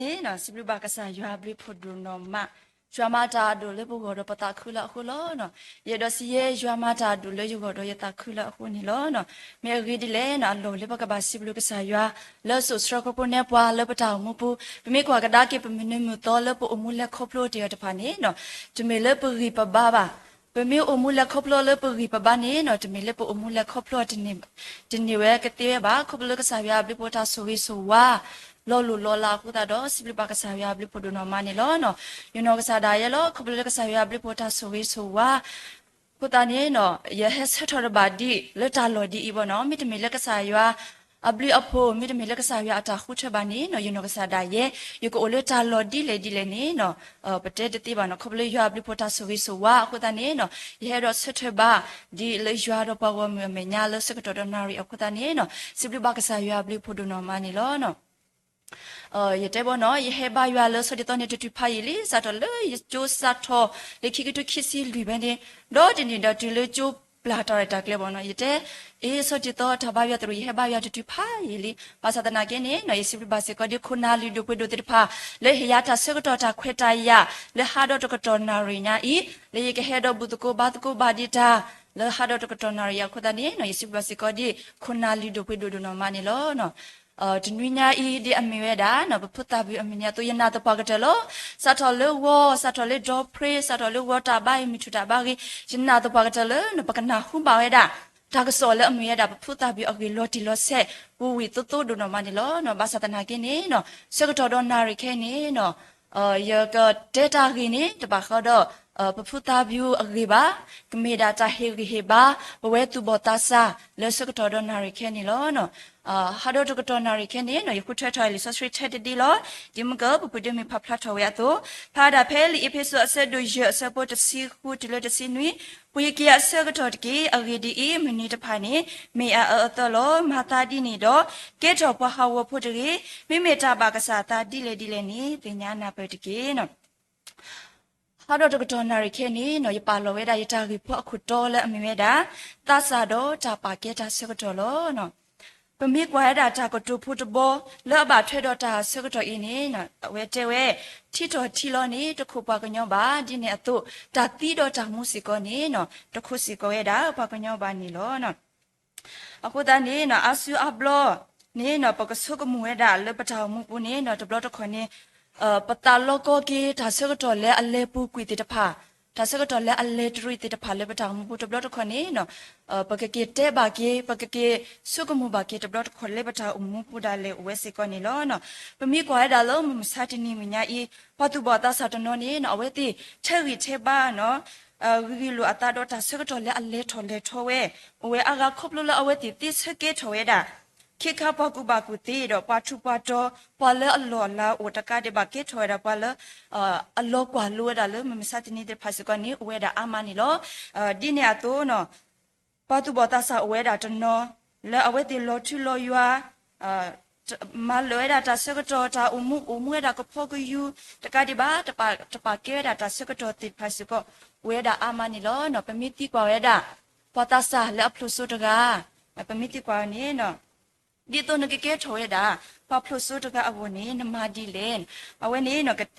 န့ၣ် စံးဘျုးဘၣ်ကစၢ်ယွၤအဘျုးဖးဒိၣ်နီၢ်မး, ယွၤမၤတၢ်အဒိၣ်လၢပဂီၢ်ဒီးပသးခုလၢအဃိလီၤ. ယအဲၣ်ဒိးစံးယဲ ယွၤမၤတၢ်အဒိၣ်လၢယဂီၢ်ဒီးယသးခုလၢအဃိန့ၣ်လီၤ. မ့ၢ်အဂ့ၢ်ဒ်လဲၣ်န့ၣ် အလီၢ်လၢပကဘၣ်စံးဘျုးကစၢ်ယွၤ လၢစိၣ်ဆှၢခီဖျိန့ၢ်ပှၤလၢပတၢ်အိၣ်မူပူၤ, ပမ့ၢ်ကွၢ်ကဒါက့ၤပမုၢ်နံၤမုၢ်သီလၢပအိၣ်မူလဲၤခီဖျိတ့ၢ်အီၤတဖၣ်န့ၣ် တမ့ၢ်လၢပဂံၢ်ပဘါဘၣ်. ပမ့ၢ်အိၣ်မူလဲၤခီဖျိလၢပဂံၢ်ပဘါန့ၣ် တမ့ၢ်လၢပအိၣ်မူလဲၤခီဖျိတန့ၢ်ဝဲကသ့ဝဲဘၣ်. ခီဖျိလၢကစၢ်ယွၤအဘျုးအဖှိၣ်တၢ်ဆိၣ်ဂ့ၤဆိၣ်ဝါ လီၤလိၢ်လီၤလးအဃိသတးဒီး စံးဘျုးဘၣ်ကစၢ်ယွၤအဘျုးဖးဒိၣ်နီၢ်မးန့ၣ်လီၤ. ယနီၢ်ကစၢ်ဒၣ်ယဲလီၤ. ခီဖျိလၢကစၢ်ယွၤအဘျုးဖှိၣ်တၢ်ဆိၣ်ဂ့ၤဆိၣ်ဝါ အဃိသတးန့ၣ် ယဟဲဆၢထၢၣ်တဘၣ်ဒ်လၢတၢ်လီၢ်ဒ်အံၤဘၣ်န့ၣ်, မ့တမ့ၢ်လၢကစၢ်ယွၤအဘျုးအဖှိၣ်, မ့တမ့ၢ်လၢကစၢ်ယွၤအတၢ်ဃုထၢဘၣ်န့ၣ် ယနီၢ်ကစၢ်ဒၣ်ယဲ ယကအိၣ်လၢတၢ်လီၢ်ဒ်လဲၣ်ဒ်လဲၣ်န့ၣ် ပတဲတသ့ဘၣ်န့ၣ်. ခီဖျိလၢယွၤအဘျုးဖှိၣ်တၢ်ဆိၣ်ဂ့ၤဆိၣ်ဝါအဃိသတးန့ၣ် ယဟဲဒီးဆၢထၢၣ်ဘၣ်ဒ်လၢယွၤဒီးပှၤဂီၢ်မုၢ်အမဲာ်ညါလၢဆၢကတီၢ်ဒီးနၣ်ရံၣ်အဃိသတးန့ၣ် စံးဘျုးဘၣ်ကစၢ်ယွၤအဘျုးဖးဒိၣ်နီၢ်မးန့ၣ်လီၤ. ယတဲဘၣ်န့ၣ် ယဟဲဘါယွၤလၢဆီဒ်သိးန့ၣ် တတုၤဖးယံာ်လံ, စးထီၣ်လၢယကၠိစးထီၣ်လၢခံကထိခံဆံလွံၢ်ဖဲန့ၣ် ဒီးတနံၣ်ဒီးတုၤလၢကၠိပျၢ်တၢ်ရဲၣ်တၢ်ကျဲၤဘၣ်န့ၣ် ယတဲ အ့ ဆီဒ်သိးတၢ်ဘါယွၤသရူး ယဟဲဘါယွၤတတုၤဖးယံာ်လံ. ဘၣ်ဆၣ်သနာ်က့န့ၣ် ယစံးဘျုးဘၣ်စ့ၢ်ကီးဒ်ခိၣ်နၢ်လုၢ်ဒိၣ်ပှ့ၤဒိၣ်သ့ၣ်တဖၣ် လၢဟ့ၣ်ယၤတၢ်ဆၢကတီၢ်တၢ်ခွဲးတၢ်ယာ် လၢဟးဒီးတကတီၢ်နၣ်ရံၣ်ညါအံၤ လၢယကဟဲဒီးဘူၣ်သကိးဘါသကိးဘၣ်ဒံးတၢ် လၢဟးဒီးတကတီၢ်နၣ်ရံၣ်အံၤအဃိသတးန့ၣ် ယစံးဘျုးဘၣ်စ့ၢ်ကီးဒ်ခိၣ်နၢ်လုၢ်ဒိၣ်ပှ့ၤဒိၣ်ဒိၣ်နီၢ်မးန့ၣ်လီၤ. တနွံညါအံၤဒ်အမ့ၢ်ဝဲဒၣ် ပဖိသၣ်ဘုၣ်အမုၢ်နံၤအသိး ယနာ်သပှၢ်ကတၢၢ်လီၤ. စးထီၣ်လၢဂီၤ, စးထီၣ်လၢဒီပြ့, စးထီၣ်လၢဂီၤတၢ်ဘါအံၤ မုၢ်ထူၣ်တၢ်ဘါဂ့ၤ, ယနာ်သပှၢ်ကတၢၢ်လၢ ပကနၢ်ဟူဘၣ်ဝဲဒၣ် တၢ်ကစီၣ်လၢအမ့ၢ်ဝဲဒၣ် ပဖိသၣ်ဘုၣ်အဂ့ၢ်လီၤတံၢ်လီၤဆဲး ပူၤဝံၤသိသိဒိၣ်နီၢ်မးန့ၣ်လီၤ. ဘၣ်ဆၣ်သနာ်က့န့ၣ် ဆၢကတီၢ်ဒီးနၣ်ရံၣ်ခဲအံၤန့ၣ် ယကတဲတၢ်ဂ့ၢ်န့ၣ် တဘၣ်ဃးဒီး ပဖိသၣ်ဘုၣ်အဂ့ၢ်ဘၣ်, ကမ့ၢ်ဒၣ်တၢ်ဟ့ၣ်ဂံၢ်ဟ့ၣ်ဘါ ပဝဲသူၣ်ဘီၣ်သးစၢ်လၢဆၢကတီၢ်ဒီးနၣ်ရံၣ်ခဲအံၤန့ၣ်လီၤ. ဟးဒီးတကတီၢ်နၣ်ရံၣ်ခဲအံၤန့ၣ် ယဃုထၢထီၣ်လံာ်စီဆှံထဲတဒ့လီၤ. ဒ်မ့ၢ်ကပပှ့ၤဒ့မ့ၢ်ဖးဖျါထီၣ်ဝဲအသိး, ဖးဒၣ်ဖဲလံာ်အ့းဖ့းစူးအဆၢဒိၣ်ယဲၢ်အဆၢဖိတဆံဃုတုၤလၢတဆံနွံ, ပှ့ၤက့ၤအဆၢကတီၢ်တက့ၢ်. အဂ့ၢ်ဒ်အံၤ, မုၢ်နံၤတဖၣ်န့ၣ် မ့ၢ်အအၢအသီလီၤ. မၤသးဒ်န့ၣ်ဒီး ကဲထီၣ်ပှၤဟးဂီၤဖိတဂ့ၤ. မ့မ့ၢ်တၢ်ဘၣ်ကစၢ်အသးဒ်လဲၣ်ဒ်လဲၣ်န့ၣ် သ့ၣ်ညါနၢ်ပၢၢ်တက့ၢ်. ဟးဒီးတကတီၢ်နၣ်ရံၣ်ခဲအံၤန့ၣ် ယပာ်လီၤဝဲဒၣ်ယတၢ်ဂ့ၢ်ဖိအခိၣ်တီလၢအမ့ၢ်ဝဲဒၣ် သးစၢ်ဒီးတၢ်ပာ်ကဲတၢ်ဆၢကတီၢ်လီၤ. ပမ့ၢ်ကွၢ်ဝဲဒၣ်တၢ်ကတိၤဖိတဘီ လၢအဘၣ်ထွဲဒီးတၢ်ဆၢကတီၢ်အံၤန့ၣ် အဝဲတဲဝဲ ထံထီၣ်ထံလီၤန့ၣ် တခိၣ်ပှၤကညီဘၣ်, ဒ်န့ၣ်အသိး တၢ်သံဒီးတၢ်မူစ့ၢ်ကီးန့ၣ် တခိၣ်စ့ၢ်ကီးဝဲဒၣ်ပှၤကညီဘၣ်န့ၣ်လီၤ. အဃိသတးန့ၣ် အါစုအါဘျီန့ၣ် ပကဆိကမိၣ်ဝဲဒၣ်လၢပတၢ်အိၣ်မူပူၤန့ၣ် တဘျီတခီၣ်န့ၣ် ပသးလီကီက့ၤ တၢ်ဆၢကတီၢ်လၢအလဲၤပူၤကွံာ်သ့ၣ်တဖၣ်, တၢ်ဆၢကတီၢ်လၢအလဲၤတရံးသ့ၣ်တဖၣ်လၢပတၢ်အိၣ်မူပူၤ တဘျီတခီၣ်န့ၣ် ပကက့ၤတဲဘၣ်က့ၤ ပကက့ၤဆိကမိၣ်ဘၣ်က့ၤ တဘျီတခီၣ်လၢပတၢ်အိၣ်မူပူၤဒၣ်လဲာ်အိၣ်ဝဲစ့ၢ်ကီးန့ၣ်လီၤ. ပမ့ၢ်ကွၢ်ဝဲဒၣ်လၢမုၢ်မဆါတနံၤမုၢ်ညါအံၤ ပှၤသူၣ်ဘီၣ်သးစၢ်တနီၤန့ၣ် အဝဲသ့ၣ်ထဲးဂံၢ်ထဲးဘါ ဂံၢ်ဂံၢ်လိာ်အသးဒီးတၢ်ဆၢကတီၢ်လၢအလဲၤထီၣ်လဲၤထီဝဲ အိၣ်ဝဲအါဂၤခီဖျိလၢအဝဲသ့ၣ်သ့ဆၢကဲထီၣ်ဝဲဒၣ် ခ့ခါပှၤကူၣ်ဘၣ်ကူၣ်သ့ဒီးပှၤထူးပှၤတီၤ ပှၤလၢအလီၢ်အလၤအိၣ်တကးဒံးဘၣ် ကဲထီၣ်ဝဲဒၣ်ပှၤလၢ အလီၤကွၢ်လိဝဲဒၣ်လၢမုၢ်မဆါတနံၤသ့ၣ်တဖၣ်စ့ၢ်ကီးန့ၣ် အိၣ်ဝဲဒၣ်အါမးန့ၣ်လီၤ. ဒ်န့ၣ်အသိး ပှၤသူၣ်ဘီၣ်သးစၢ်အိၣ်ဝဲဒၣ်တနီၤ လၢအဝဲသ့ၣ်လီၤထူလီၤယွၤ မၤလၢာ်ဝဲဒၣ်တၢ်ဆၢကတီၢ် တၢ်အိၣ်မူအိၣ်မူဝဲဒၣ်ကဖီကယူၤ တကးဒံးဘၣ် တပာ်ကဲဝဲဒၣ်တၢ်ဆၢကတီၢ်သ့ၣ်တဖၣ်စ့ၢ်ကီး အိၣ်ဝဲဒၣ်အါမးန့ၣ်လီၤ. ပမ့ၢ်သံကွၢ်ဝဲဒၣ် ပှၤသးစၢ်လၢအဖျိးစိတဂၤ ပမ့ၢ်သံကွၢ်န့ၣ် ဒ်သိးနကကဲထီၣ်ဝဲဒၣ် ပှၤဖျိးစိတဂၤအဂီၢ်န့ၣ် နမၤဒ်လဲၣ်. အဝဲန့ၣ်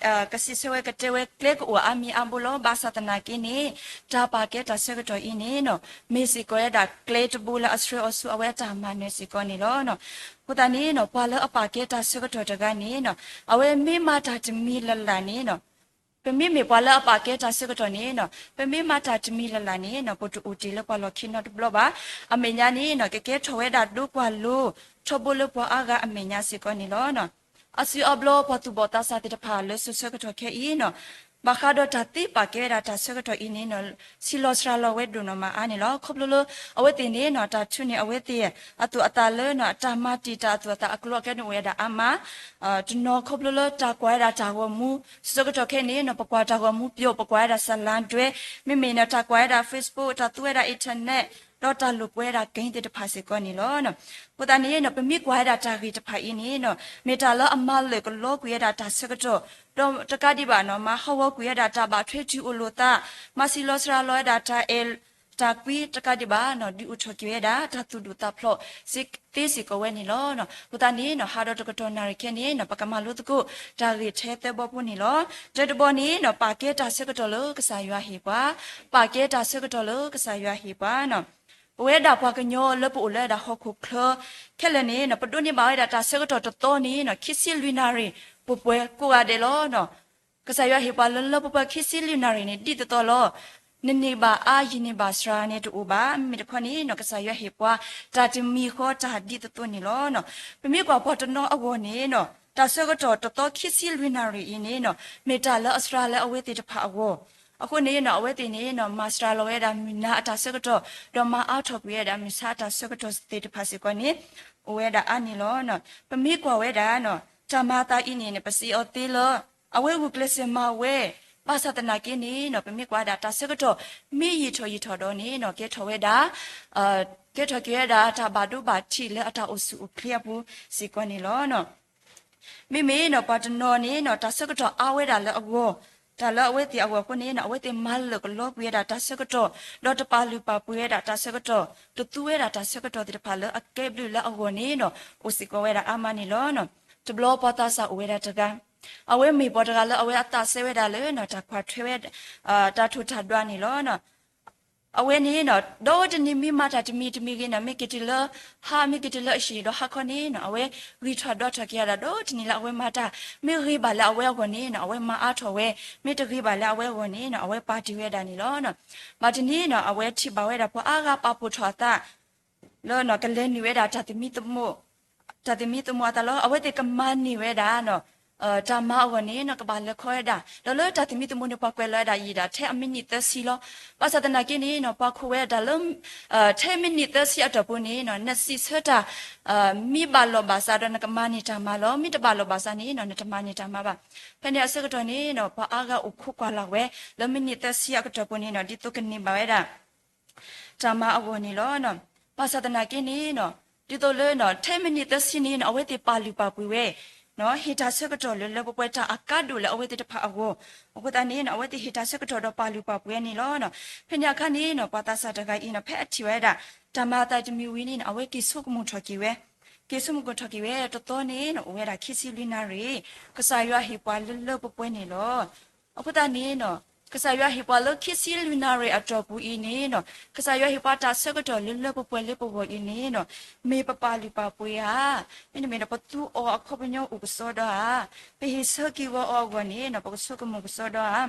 ကစံးဆၢဝဲကတဲဝဲကျဲကအိၣ်အါမံၤအါဘိလီၤ. ဘၣ်ဆၣ်သနာ်က့န့ၣ် တၢ်ပာ်ကဲတၢ်ဆၢကတီၢ်အံၤန့ၣ် မ့ၢ်စ့ၢ်ကီးဝဲဒၣ်ကျဲတဘိလၢအဆှၢအီၤဆူအဝဲအတၢ်မၤနၢၤစ့ၢ်ကီးန့ၣ်လီၤ. အဃိသတးန့ၣ် ပှၤလၢအပာ်ကဲတၢ်ဆၢကတီၢ်တဂၤန့ၣ် အဝဲမ့ၢ်မၤတၢ်တမံၤလၢ်လၢ်န့ၣ် ပမ့မ့ၢ်ပှၤလၢအပာ်ကဲတၢ်ဆၢကတီၢ်န့ၣ် ပမ့ၢ်မၤတၢ်တမံၤလၢ်လၢ်န့ၣ် ပတအိၣ်တ့ၢ်လၢပှၤလီၢ်ခံနီတဘျီဘၣ်. အမဲာ်ညါန့ၣ် ကကဲထီၣ်ဝဲဒၣ်ဒိကွၢ်လိ ထီဘိလၢပှၤအါဂၤအမဲာ်ညါစ့ၢ်ကီးန့ၣ်လီၤ. အါစုအါဘျီ ပှၤသူၣ်ဘီၣ်သးစၢ်သ့ၣ်တဖၣ်လၢစိၤဆၢကတီၢ်ခဲအံၤန့ၣ် ဘၣ်ဃးဒီးတၢ်သ့ပာ်ကဲဝဲဒၣ်တၢ်ဆၢကတီၢ်အံၤန့ၣ် ဆံးလီၤစှၤလီၤဝဲဒိၣ်နီၢ်မးအါန့ၣ်လီၤ. ခီဖျိလၢ အဝဲသ့ၣ်န့ၣ် တၢ်ထုးန့ၢ်အဝဲသ့ၣ် အသူၣ်အသးလၢ တၢ်မၤတံာ်တာ်အသူၣ်အသးအကျိၤအကျဲန့ၣ်အိၣ်ဝဲဒၣ်အါမး တနီၤခီဖျိလၢတၢ်ကွၢ်ဝဲဒၣ်တၢ်ဂီၤမူ ဆၢကတီၢ်ခဲအံၤန့ၣ် ပကွၢ်တၢ်ဂီၤမူပျီ ပကွၢ်ဝဲဒၣ် စလၣ်ဒွဲ မ့မ့ၢ်န့ၣ် တၢ်ကွၢ်ဝဲဒၣ် Facebook တၢ်သူဝဲဒၣ် internet ဒီးတၢ်လိာ်ကွဲဝဲဒၣ် game သ့ၣ်တဖၣ်စ့ၢ်ကီးန့ၣ်လီၤ. အဃိသတးန့ၣ် ပမ့ၢ်ကွၢ်ဝဲဒၣ်တၢ်ဂ့ၢ်တဖၣ်အံၤန့ၣ် မ့ၢ်တၢ်လၢအမၤလၢာ်ကလီကွံာ်ဝဲဒၣ်တၢ်ဆၢကတီၢ် ဒီးတကးဒံးဘၣ်န့ၣ် မၤဟးဂီၤကွံာ်ဝဲဒၣ်တၢ်ဘၣ်ထွဲတုၤအိၣ်လိာ်သး မၤဆံးလီၤစှၤလီၤဝဲဒၣ်တၢ်အဲၣ် တၢ်ကွံတကးဒံးဘၣ်နီၤ ဒုးအိၣ်ထီၣ်က့ၤဝဲဒၣ် တၢ်သူၣ်ဒူၣ်သးဖျိးသ့စ့ၢ်ကီးဝဲန့ၣ်လီၤ. အဃိသတးန့ၣ်နီၤ ဟးဒီးတကတီၢ်နၣ်ရံၣ်ခဲန့ၣ်နီၤ ပကမၤလိသကိး တၢ်ဂ့ၢ်ထဲသၢဘီပူၤန့ၣ်လီၤ. တၢတဘီန့ၣ်နီၤ ပာ်ကဲတၢ်ဆၢကတီၢ်လၢကစၢ်ယွၤဟ့ၣ်ပှၤ, ပာ်ကဲတၢ်ဆၢကတီၢ်လၢကစၢ်ယွၤဟ့ၣ်ပှၤနီၤ ပဝဲဒၣ်ပှၤကညီလၢပအိၣ်လၢဒၣ်ဟီၣ်ခိၣ်ချၢ ခဲလၢာ်န့ၣ်နီၤ ပဒိးန့ၢ်ဘၣ်ဝဲဒၣ်တၢ်ဆၢကတီၢ်တသီန့ၣ်နီၤ ခံဆံလွံၢ်နၣ်ရံၣ် ပှဲၤပှဲၤကိးဂၤဒဲးလီၤ. ကစၢ်ယွၤဟ့ၣ်ပှၤလၢလၢပှဲၤပှဲၤခံဆံလွံၢ်နၣ်ရံၣ်န့ၣ် ဒ်သိးသိးလီၤ. နန့ၢ်ဘၣ်အါ ယန့ၢ်ဘၣ်စှၤန့ၣ်တအိၣ်ဘၣ်. မ့မ့ၢ်တခီန့ၣ်နီၤ ကစၢ်ယွၤဟ့ၣ်ပှၤ တၢ်တမံၤဃီတၢ်ဒ်သိးသိးန့ၣ်လီၤ. ပမ့ၢ်ကွၢ်ပှၤတနီၤအဂီၢ်န့ၣ်နီၤ တၢ်ဆၢကတီၢ်တသီခံဆံလွံၢ်နၣ်ရံၣ်အံၤန့ၣ်နီၤ မ့ၢ်တၢ်လၢအစှၤလၢအဝဲသ့ၣ်တဖၣ်အဂီၢ် အဃိန့ၣ်နီၤ အဝဲသ့ၣ်န့ၣ်နီၤ မၤစှၤလီၤဝဲဒၣ်မုၢ်နၤအတၢ်ဆၢကတီၢ် ဒီးမၤအါထီၣ်ကွံာ်ဝဲဒၣ်မုၢ်ဆါအတၢ်ဆၢကတီၢ်သ့ၣ်တဖၣ်စ့ၢ်ကီးန့ၣ် အိၣ်ဝဲဒၣ်အါန့ၣ်လီၤ. ပမ့ၢ်ကွၢ်ဝဲဒၣ်နီၤ တၢ်မၤအသးအံၤန့ၣ်န့ၣ် ပစံးအီၤသ့လၢ အဝဲဂုာ်ကျဲးစၢးမၤဝဲ ဘၣ်ဆၣ်သနာ်က့န့ၣ်နီၤ ပမ့ၢ်ကွၢ်ဒၣ်တၢ်ဆၢကတီၢ် မ့ၢ်ယံာ်ထီၣ်ယံာ်ထီၣ်ဒီးန့ၣ်နီၤ ကဲထီၣ်ဝဲဒၣ် ကဲထီၣ်က့ၤဝဲဒၣ်တၢ်ဘၣ်ဒိဘၣ်ထံးလၢအတၢ်အိၣ်ဆူၣ်အိၣ်ချ့အပူၤစ့ၢ်ကီးန့ၣ်လီၤ. မ့မ့ၢ်နီၤ ပှၤတနီၤန့ၣ်နီၤ တၢ်ဆၢကတီၢ်အါဝဲဒၣ်လၢအဂီၢ်, တၢ်လၢအဝဲသ့ၣ်အဂီၢ်အဃိန့ၣ်နီၤ အဝဲသ့ၣ်မၤလၢာ်ကလီကွံာ်ဝဲဒၣ်တၢ်ဆၢကတီၢ်, ဒီးတပာ်လုၢ်ပာ်ပှ့ၤဝဲဒၣ်တၢ်ဆၢကတီၢ်, တသူဝဲဒၣ်တၢ်ဆၢကတီၢ်သ့ၣ်တဖၣ်လၢအကဲဘျုးလၢအဂီၢ်န့ၣ်နီၤ အိၣ်စ့ၢ်ကီးဝဲဒၣ်အါမးန့ၣ်လီၤ. တဘျီပှၤသးစၢ်အိၣ်ဝဲဒၣ်တဂၤ, အဝဲမ့ၢ်ပှၤတဂၤလၢအဝဲအသးစဲဝဲဒၣ်လၢ တၢ်ကွၢ်ထွဲဝဲ တၢ်ထိၣ်တၢ်ဒွးန့ၣ်လီၤ. အဝဲန့ၣ်နီၤ ဒီးတနံၤမ့ၢ်မၤတၢ်တမံၤတမံၤဂ့ၤနီၤ မ့ၢ်က့ၤတုၤလၢ ဟါ မ့ၢ်က့ၤတုၤလၢအဟံၣ်ဒီးဟါခီန့ၣ်နီၤ အဝဲဂံၢ်ထီၣ်ဒွးထီၣ်က့ၤယၤဒီး ဒီးတနံၤလၢအဝဲမၤတၢ် မ့ၢ်ဂ့ၤဘၣ်လၢအဝဲအဂီၢ်န့ၣ်နီၤ အဝဲမၤအါထီၣ်ဝဲ, မ့ၢ်တဂ့ၤဘၣ်လၢအဝဲအဂီၢ်န့ၣ်နီၤ အဝဲပာ်တ့ၢ်ဝဲဒၣ်န့ၣ်လီၤ. ဘၣ်တနံၤနီၤ အဝဲထံၣ်ဘၣ်ဝဲဒၣ်ပှၤအါဂၤပာ်ဖှိၣ်ထီၣ်အသး လၢကလဲၤနုာ်ဝဲဒၣ်တၢ်သမံသမိး, တၢ်သမံသမိးအသးလီၤ. အဝဲသ့ၣ်ကမၤန့ၢ်ဝဲဒၣ် တၢ်မၤအဂီၢ်န့ၣ်နီၤ ကဘၣ်လဲၤခီဝဲဒၣ် ဒီးလၢတၢ်သမံသမိးန့ၣ် ပှၤကွဲးလီၤဝဲဒၣ်ယံာ်ဒၣ်ထဲအမံးနံးသၢဆံလီၤ. ဘၣ်ဆၣ်သနာ်က့န့ၣ်နီၤ ပှၤခိးဝဲဒၣ်လၢ ထဲမံးနံးသၢဆံအတီၢ်ပူၤန့ၣ်နီၤ နစံးဆၢတၢ် မ့ၢ်ဘၣ်လိာ်ဘၣ်စးဒီးနကမၤန့ၢ်တၢ်မၤလီၤ. မ့ၢ်တဘၣ်လိာ်ဘၣ်စးန့ၣ်နီၤ နတမၤန့ၢ်တၢ်မၤဘၣ်. ဖဲန့ၣ်အဆၢကတီၢ်န့ၣ်နီၤ ပှၤအါဂၤအိၣ်ခိးကွၢ်လၢ်ဝဲ လၢမံးနံးသၢဆံအကတီၢ်ပူၤန့ၣ်နီၤ ဒ်သိးကန့ၢ်ဘၣ်ဝဲဒၣ် တၢ်မၤအဂီၢ်န့ၣ်လီၤ. ဘၣ်ဆၣ်သနာ်က့န့ၣ်နီၤ ဒ်သိးလၢ ထဲမံးနံးသၢဆံန့ၣ်နီၤ အဝဲသ့ၣ်ပာ်လုၢ်ပာ်ပှ့ၤဝဲ ဟ့ၣ်တၢ်ဆၢကတီၢ်လၢလၢပှဲၤပှဲၤတၢ်အကါဒိၣ်လၢအဝဲသ့ၣ်တဖၣ်အဂီၢ်, အဃိသတးန့ၣ်နီၤ အဝဲသ့ၣ်ဟ့ၣ်တၢ်ဆၢကတီၢ်ဒီးပာ်လုၢ်ပာ်ပှ့ၤန့ၣ်လီၤ. ဖဲန့ၣ်အခါန့ၣ်နီၤ ပှၤသးစၢ်တဂၤအံၤနီၤ ဖဲအထံၣ်ဝဲဒၣ် တၢ်မၤအသးတမံၤဝံၤန့ၣ်နီၤ အဝဲက့ၤဆိကမိၣ်ထီၣ်က့ၤဝဲ, က့ၤဆိကမိၣ်ထီၣ်က့ၤဝဲ တသီန့ၣ်နီၤ အိၣ်ဝဲဒၣ်ခံဆံလွံၢ်နၣ်ရံၣ်, ကစၢ်ယွၤဟ့ၣ်ပှၤလၢလၢပှဲၤပှဲၤန့ၣ်လီၤ. အဃိသတးန့ၣ်နီၤ ကစၢ်ယွၤဟ့ၣ်ပှၤလၢခံဆံလွံၢ်နၣ်ရံၣ်အတီၢ်ပူၤအံၤန့ၣ်နီၤ ကစၢ်ယွၤဟ့ၣ်ပှၤတၢ်ဆၢကတီၢ်လၢလၢပှဲၤပှဲၤလၢပဂီၢ်အံၤန့ၣ်နီၤ မ့ၢ်ပပာ်လုၢ်ပာ်ပှ့ၤဧါ, မ့တမ့ၢ်ဒီးပသူအီၤအခီပညီအိၣ်ကစီဒီဧါ, ပဟ့ၣ်ဆၢက့ၤဝဲအီၤအဂီၢ်န့ၣ်နီၤ ပကဆိကမိၣ်ကစီဒီဧါ,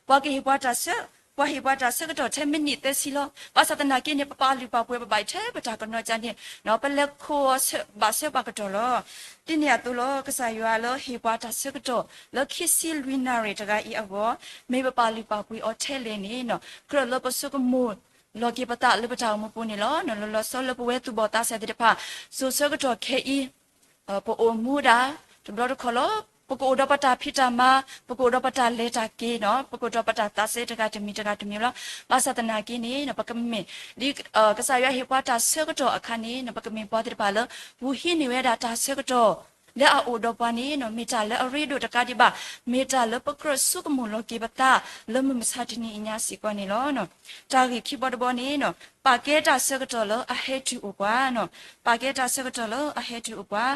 ပှၤကဟ့ၣ်ပှၤတၢ်ဆၢ ပှၤဟ့ၣ်ပှၤတၢ်ဆၢကတီၢ်ထဲမံးနံးသၢဆံလီၤ. ဘၣ်ဆၣ်သနာ်က့န့ၣ် ပပာ်လုၢ်ပာ်ပှ့ၤပဘၣ်ထဲပတၢ်ကနီၤကါန့ၣ်နီၤ ပလဲၤခိးအီၤဘၣ်ဆၢဘၣ်ကတီၢ်လီၤ. ဒ်န့ၣ်အသိးလီၤ ကစၢ်ယွၤလၢဟ့ၣ်ပှၤတၢ်ဆၢကတီၢ် လၢခံဆံလွံၢ်နၣ်ရံၣ်တဂၤအံၤအဂီၢ် မ့ၢ်ပပာ်လုၢ်ပာ်ပှ့ၤအီၤထဲလဲၣ်န့ၣ်နီၤ ကြၢးလၢပဆိကမိၣ်လီၤက့ၤပသးလၢပတၢ်အိၣ်မူပူၤန့ၣ်လီၤ. လီၤလီၤဆီဆီလၢပဝဲသူၣ်ဘီၣ်သးစၢ်သ့ၣ်တဖၣ် စိၤဆၢကတီၢ်ခဲအံၤ ပအိၣ်မူဒၣ် တဘျီတခီၣ်လီၤ. ပကအိၣ်ဒီးပတၢ်ဖံးတၢ်မၤ, ပကအိၣ်ဒီးပတၢ်လဲၤတၢ်က့ၤနီၤ, ပကအိၣ်ဒီးပတၢ်သးစဲတဂၤတမံၤတဂၤတမံၤလီၤ. ဘၣ်ဆၣ်သနာ်က့န့ၣ်နီၤ ပကမ့ၢ် ဒ်ကစၢ်ယွၤဟ့ၣ်ပှၤတၢ်ဆၢကတီၢ်အခါန့ၣ်နီၤ ပကမ့ၢ်ပှၤသ့ၣ်တဖၣ်လၢ ဂုာ်ဟံးန့ၢ်ဝဲဒၣ်တၢ်ဆၢကတီၢ် လၢအအိၣ်ဒီးပှၤန့ၣ်နီၤ မ့ၢ်တၢ်လၢအရ့ဒိၣ်တကးဒံးဘၣ်, မ့ၢ်တၢ်လၢပကြၢးဆိကမိၣ်လီၤက့ၤပသး လၢမုၢ်မဆါတနံၤအံၤညါစ့ၢ်ကီးန့ၣ်လီၤ. တၢ်ဂ့ၢ်ခံဘီတဘီန့ၣ်နီၤ ပာ်ကဲတၢ်ဆၢကတီၢ်လၢအဟဲတုၤအိၣ်ပှၤနီၤ, ပာ်ကဲတၢ်ဆၢကတီၢ်လၢအဟဲတုၤအိၣ်ပှၤ,